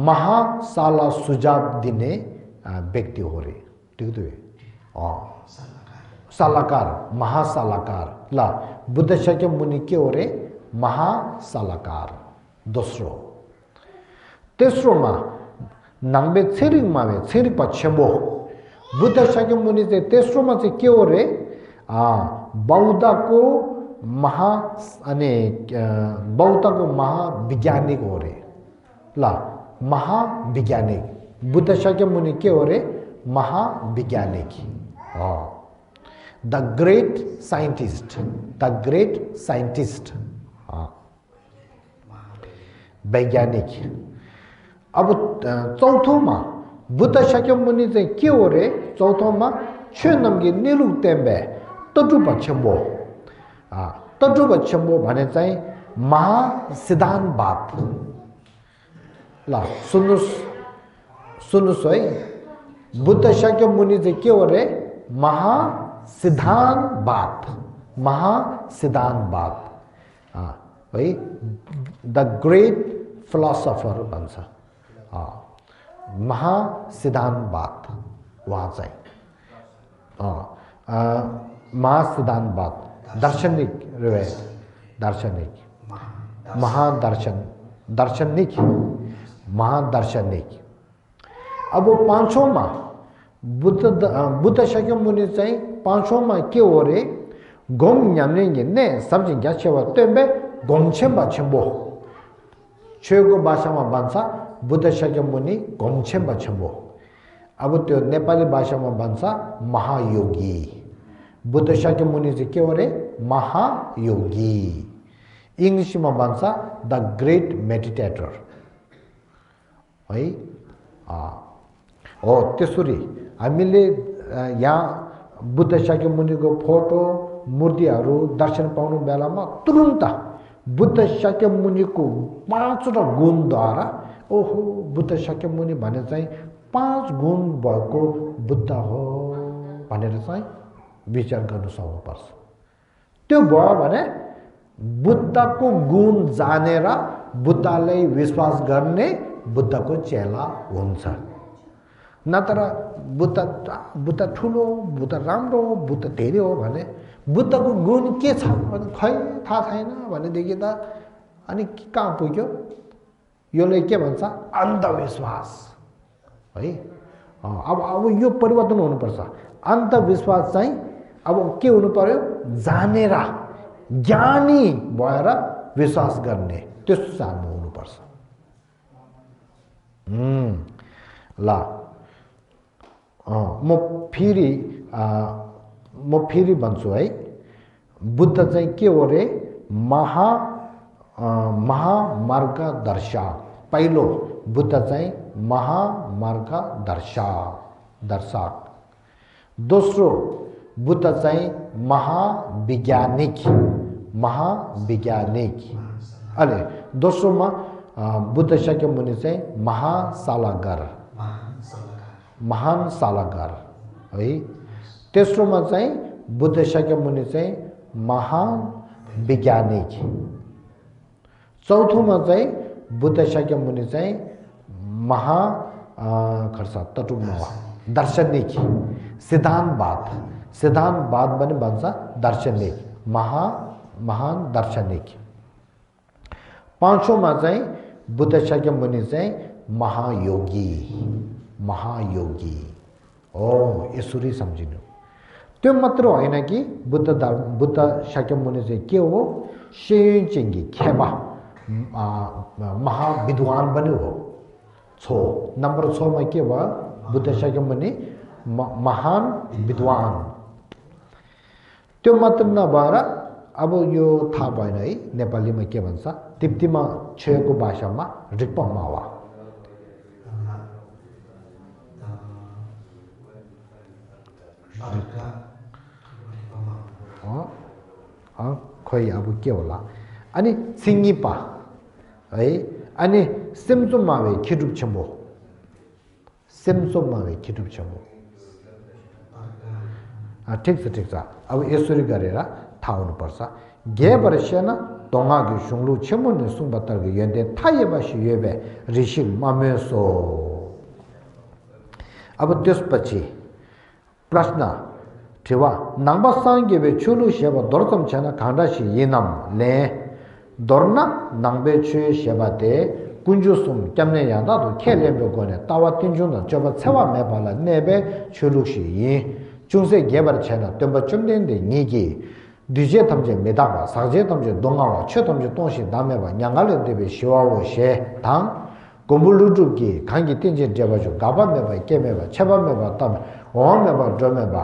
महासाला सुझाव दिने व्यक्ति हो रे ठीक है सलाहकार महासलाहकार ला बुद्ध शाक्यमुनि के हो रे महासलाहकार दोस्रो तेस्रोमा नांगबे छेरिङ मावे छेरि पछ्यबो बुद्ध शाक्यमुनि चाहिँ तेस्रोमा चाहिँ के हो रे बौद्धको महाविज्ञानिक हो रे ला महाविज्ञानिक बुद्ध शाक्यमुनि के हो रे महाविज्ञानिक द ग्रेट साइंटिस्ट वैज्ञानिक अब चौथोमा बुद्ध शाक्यमुनि चाहिँ के हो रे चौथोमा छनमगे निलुक तेम्बे तजुबच्छम्बो भने चाहिँ महासिद्धान्तवाद ला सुन्नुस् है बुद्ध शाक्यमुनि चाहिँ के हो रे महासिद्धान्तवाद है द ग्रेट फिलोसोफर भन्छ महासिद्धान्तवाद वहाँ चाहिँ महासिद्धान्तवाद दार्शनिक महादार्शनिक अब पाँचौंमा बुद्ध शाक्यमुनि चाहिँ पाँचौंमा के हो रे गोङ न्याम्ने ने सबजि ग्याछेवा तेम्बे गोङछेम्बा छेम्बो छेको भाषामा भन्छ बुद्ध शाक्यमुनि गोङछेम्बा छेम्बो अब त्यो नेपाली भाषामा भन्छ महायोगी बुद्ध शाक्यमुनि चाहिँ के हो रे महायोगी इंग्लिशमा भन्छ द ग्रेट मेडिटेटर है हो त्यसरी हामीले यहाँ बुद्ध शाक्यमुनिको फोटो मूर्तिहरू दर्शन पाउनु बेलामा तुरुन्त बुद्ध शाक्यमुनिको 5वटा गुणद्वारा ओहो बुद्ध शाक्यमुनि भने चाहिँ 5 गुण भएको बुद्ध हो भनेर चाहिँ विचार गर्नु सक्नुपर्छ। त्यो भयो भने बुद्धको गुण जानेर बुद्धलाई विश्वास गर्ने बुद्धको चेला हुन्छ। नत्र बुद्ध ठुलो, बुद्ध राम्रो, बुद्ध धेरै हो भने बुद्धको गुण के छ भने खै थाहा छैन भनेदेखि त अनि कहाँ पुग्यो? यसले के भन्छ? अन्धविश्वास है। अब यो परिवर्तन हुनुपर्छ। अन्धविश्वास चाहिँ अब के हुनु पर्यो? जानेर ज्ञानी भएर विश्वास गर्ने त्यस्तो चाहिँ हुनुपर्छ। ल म फेरि भन्छु है, बुद्ध चाहिँ के हो रे? महामार्गदर्शक। पहिलो बुद्ध चाहिँ महामार्गदर्शक। दोस्रो बुद्ध चाहिँ महाविज्ञानिक। अरे दोस्रोमा बुद्ध शाक्यमुनि चाहिँ महान सालागार है। तेस्रोमा चाहिँ बुद्ध शाक्यमुनि चाहिँ महान वैज्ञानिक। चौथोमा चाहिँ बुद्ध शाक्यमुनि चाहिँ दार्शनिक। सिद्धान्तवाद पनि भन्छ दार्शनिक, महान दार्शनिक। पाँचौँमा चाहिँ बुद्ध शाक्यमुनि चाहिँ महायोगी हो। यसरी सम्झिनु। त्यो मात्र होइन कि बुद्ध शाक्यमुनि चाहिँ के हो? सेन्चेङ्गी खेमा महाविद्वान पनि हो। नम्बर 6 मा के भयो? बुद्ध शाक्यमुनि महान विद्वान। त्यो मात्र नभएर अब यो थाहा भएन है नेपालीमा के भन्छ? तिप्तीमा छेको भाषामा रिक्पा मावा। खोइ अब के होला? अनि सिङ्गिपा है। अनि सेम्चोमावे खिडुप्छमो। ठिक छ। अब यसरी गरेर थाहा हुनुपर्छ। गे वर्षन तोङागु सुङलु छेमुने सुङबतरगु यन्ते थायेबासी येबे ऋषि मामेसो। अब त्यसपछि प्रश्न ठेवा नाङबासाङगेबे छुलु सेवा दर्तम छन खान्डासी यिनम ले दर्ना नाङबे छु सेवाते कुन्जुसुम क्यामने यादा दु खेलेबे गोने तावा तिन्जुन जब छवा मेबाला नेबे छुलुसी इ 중세 개발 채나 덤바 좀된데 니기 디제 탐제 메다가 사제 탐제 동아와 최 탐제 동시 남에바 냥갈레 데베 시와오 셰당 고물루주기 강기 띵제 잡아줘 가바메바 깨메바 채바메바 땀 오메바 드메바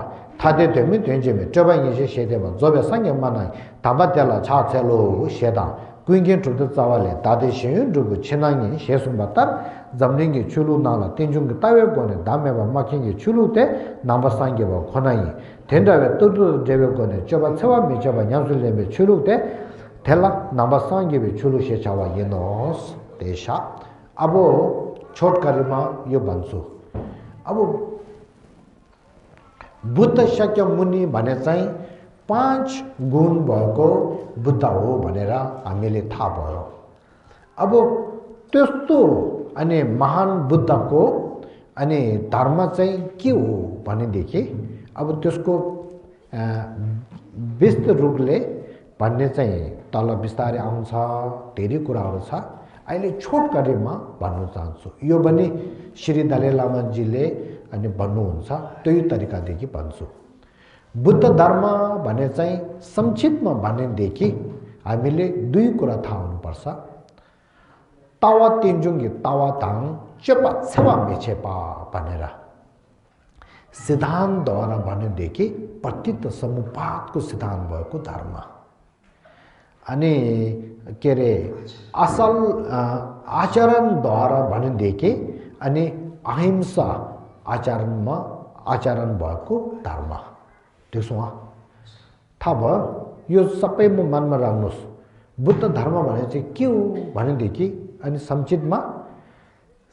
타데 되면 된제메 저방이시 셰데바 저베 상경만나 다바텔라 차체로 셰당 꾸잉겐 trudu zawale dade shin rubu chinangi shesum batar zamlingi chulu nala tenjung tawe gone dameba makingi chulu te namba sange ba khonai tendawe tudu debe gone choba chewa mi choba nyamsulebe chulu te tela namba sange be chulu she chawa yenos desha abo chotkarima yo bansu abo Buddha Shakyamuni भने चाहिँ 5 गुण भएको बुद्ध हो भनेर हामीले थाहा भयो। अब त्यस्तो अनि महान बुद्धको अनि धर्म चाहिँ के हो भनेदेखि अब त्यसको विस्तृत रूपले भन्ने चाहिँ तल बिस्तारै आउँछ। धेरै कुराहरू छ। अहिले छोटकरीमा भन्न चाहन्छु। यो पनि श्री दलाई लामाजीले अनि भन्नुहुन्छ त्यही तरिकादेखि भन्छु। बुद्ध धर्म भने चाहिँ संक्षिप्तमा भनेदेखि हामीले दुई कुरा थाहा हुनुपर्छ। तावा तेन्जुङ्गे तावा ताङ चेपा छेवा मेछेपा भनेर सिद्धान्तद्वारा भनेदेखि प्रतित समुपातको सिद्धान्त भएको धर्म अनि के रे असल आचरणद्वारा भनेदेखि अनि अहिंसा आचरण भएको धर्म। त्यसो थाहा भयो? यो सबै म मनमा राख्नुहोस्। बुद्ध धर्म भने चाहिँ के हो भनेदेखि अनि संक्षिप्तमा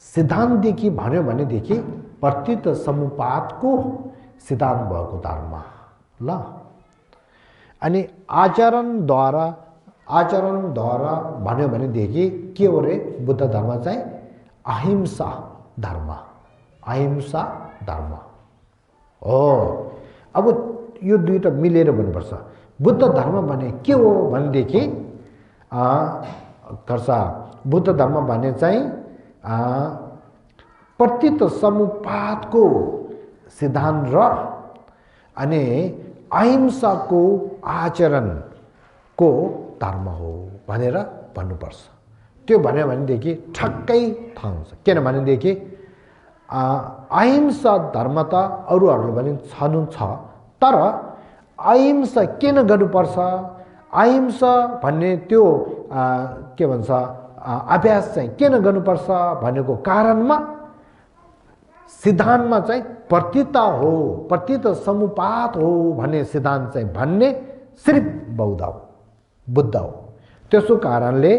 सिद्धान्तदेखि भन्यो भनेदेखि प्रतीत समुपातको सिद्धान्त भएको धर्म ल। अनि आचरणद्वारा भन्यो भनेदेखि के हो रे? बुद्ध धर्म चाहिँ अहिंसा धर्म हो। अब यो दुईटा मिलेर भन्नुपर्छ। बुद्ध धर्म भने के हो भनेदेखि बुद्ध धर्म भने चाहिँ प्रतीत समुपातको सिद्धान्त र अनि अहिंसाको आचरणको धर्म हो भनेर भन्नुपर्छ। त्यो भन्यो भनेदेखि ठक्कै थाहा हुन्छ। किनभनेदेखि अहिंसा धर्म त अरूहरूले पनि छनु छ, तर अहिंसा किन गर्नुपर्छ? अहिंसा भन्ने त्यो के भन्छ अभ्यास चाहिँ किन गर्नुपर्छ भनेको कारणमा सिद्धान्तमा चाहिँ प्रतीत समुपात हो भन्ने सिद्धान्त चाहिँ भन्ने सिर्फ बुद्ध हो। त्यसो कारणले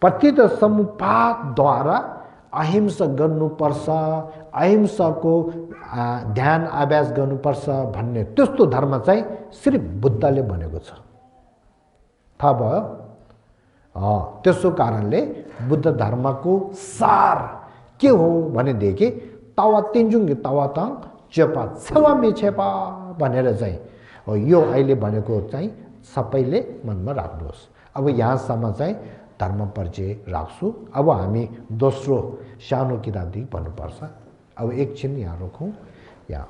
प्रतीत समुपातद्वारा अहिंसा गर्नुपर्छ, अहिंसाको ध्यान अभ्यास गर्नुपर्छ भन्ने त्यस्तो धर्म चाहिँ सिर्फ बुद्धले भनेको छ। थाहा भयो? त्यसो कारणले बुद्ध धर्मको सार के हो भनेदेखि तावा तेन्जुङ्गे तावा ताङ चेपा छेवा मेछेपा भनेर चाहिँ हो। यो अहिले भनेको चाहिँ सबैले मनमा राख्नुहोस्। अब यहाँसम्म चाहिँ धर्म परिचय राख्छु। अब हामी दोस्रो सानो किताबदेखि भन्नुपर्छ। अब एकछिन यहाँ रोकौँ। यहाँ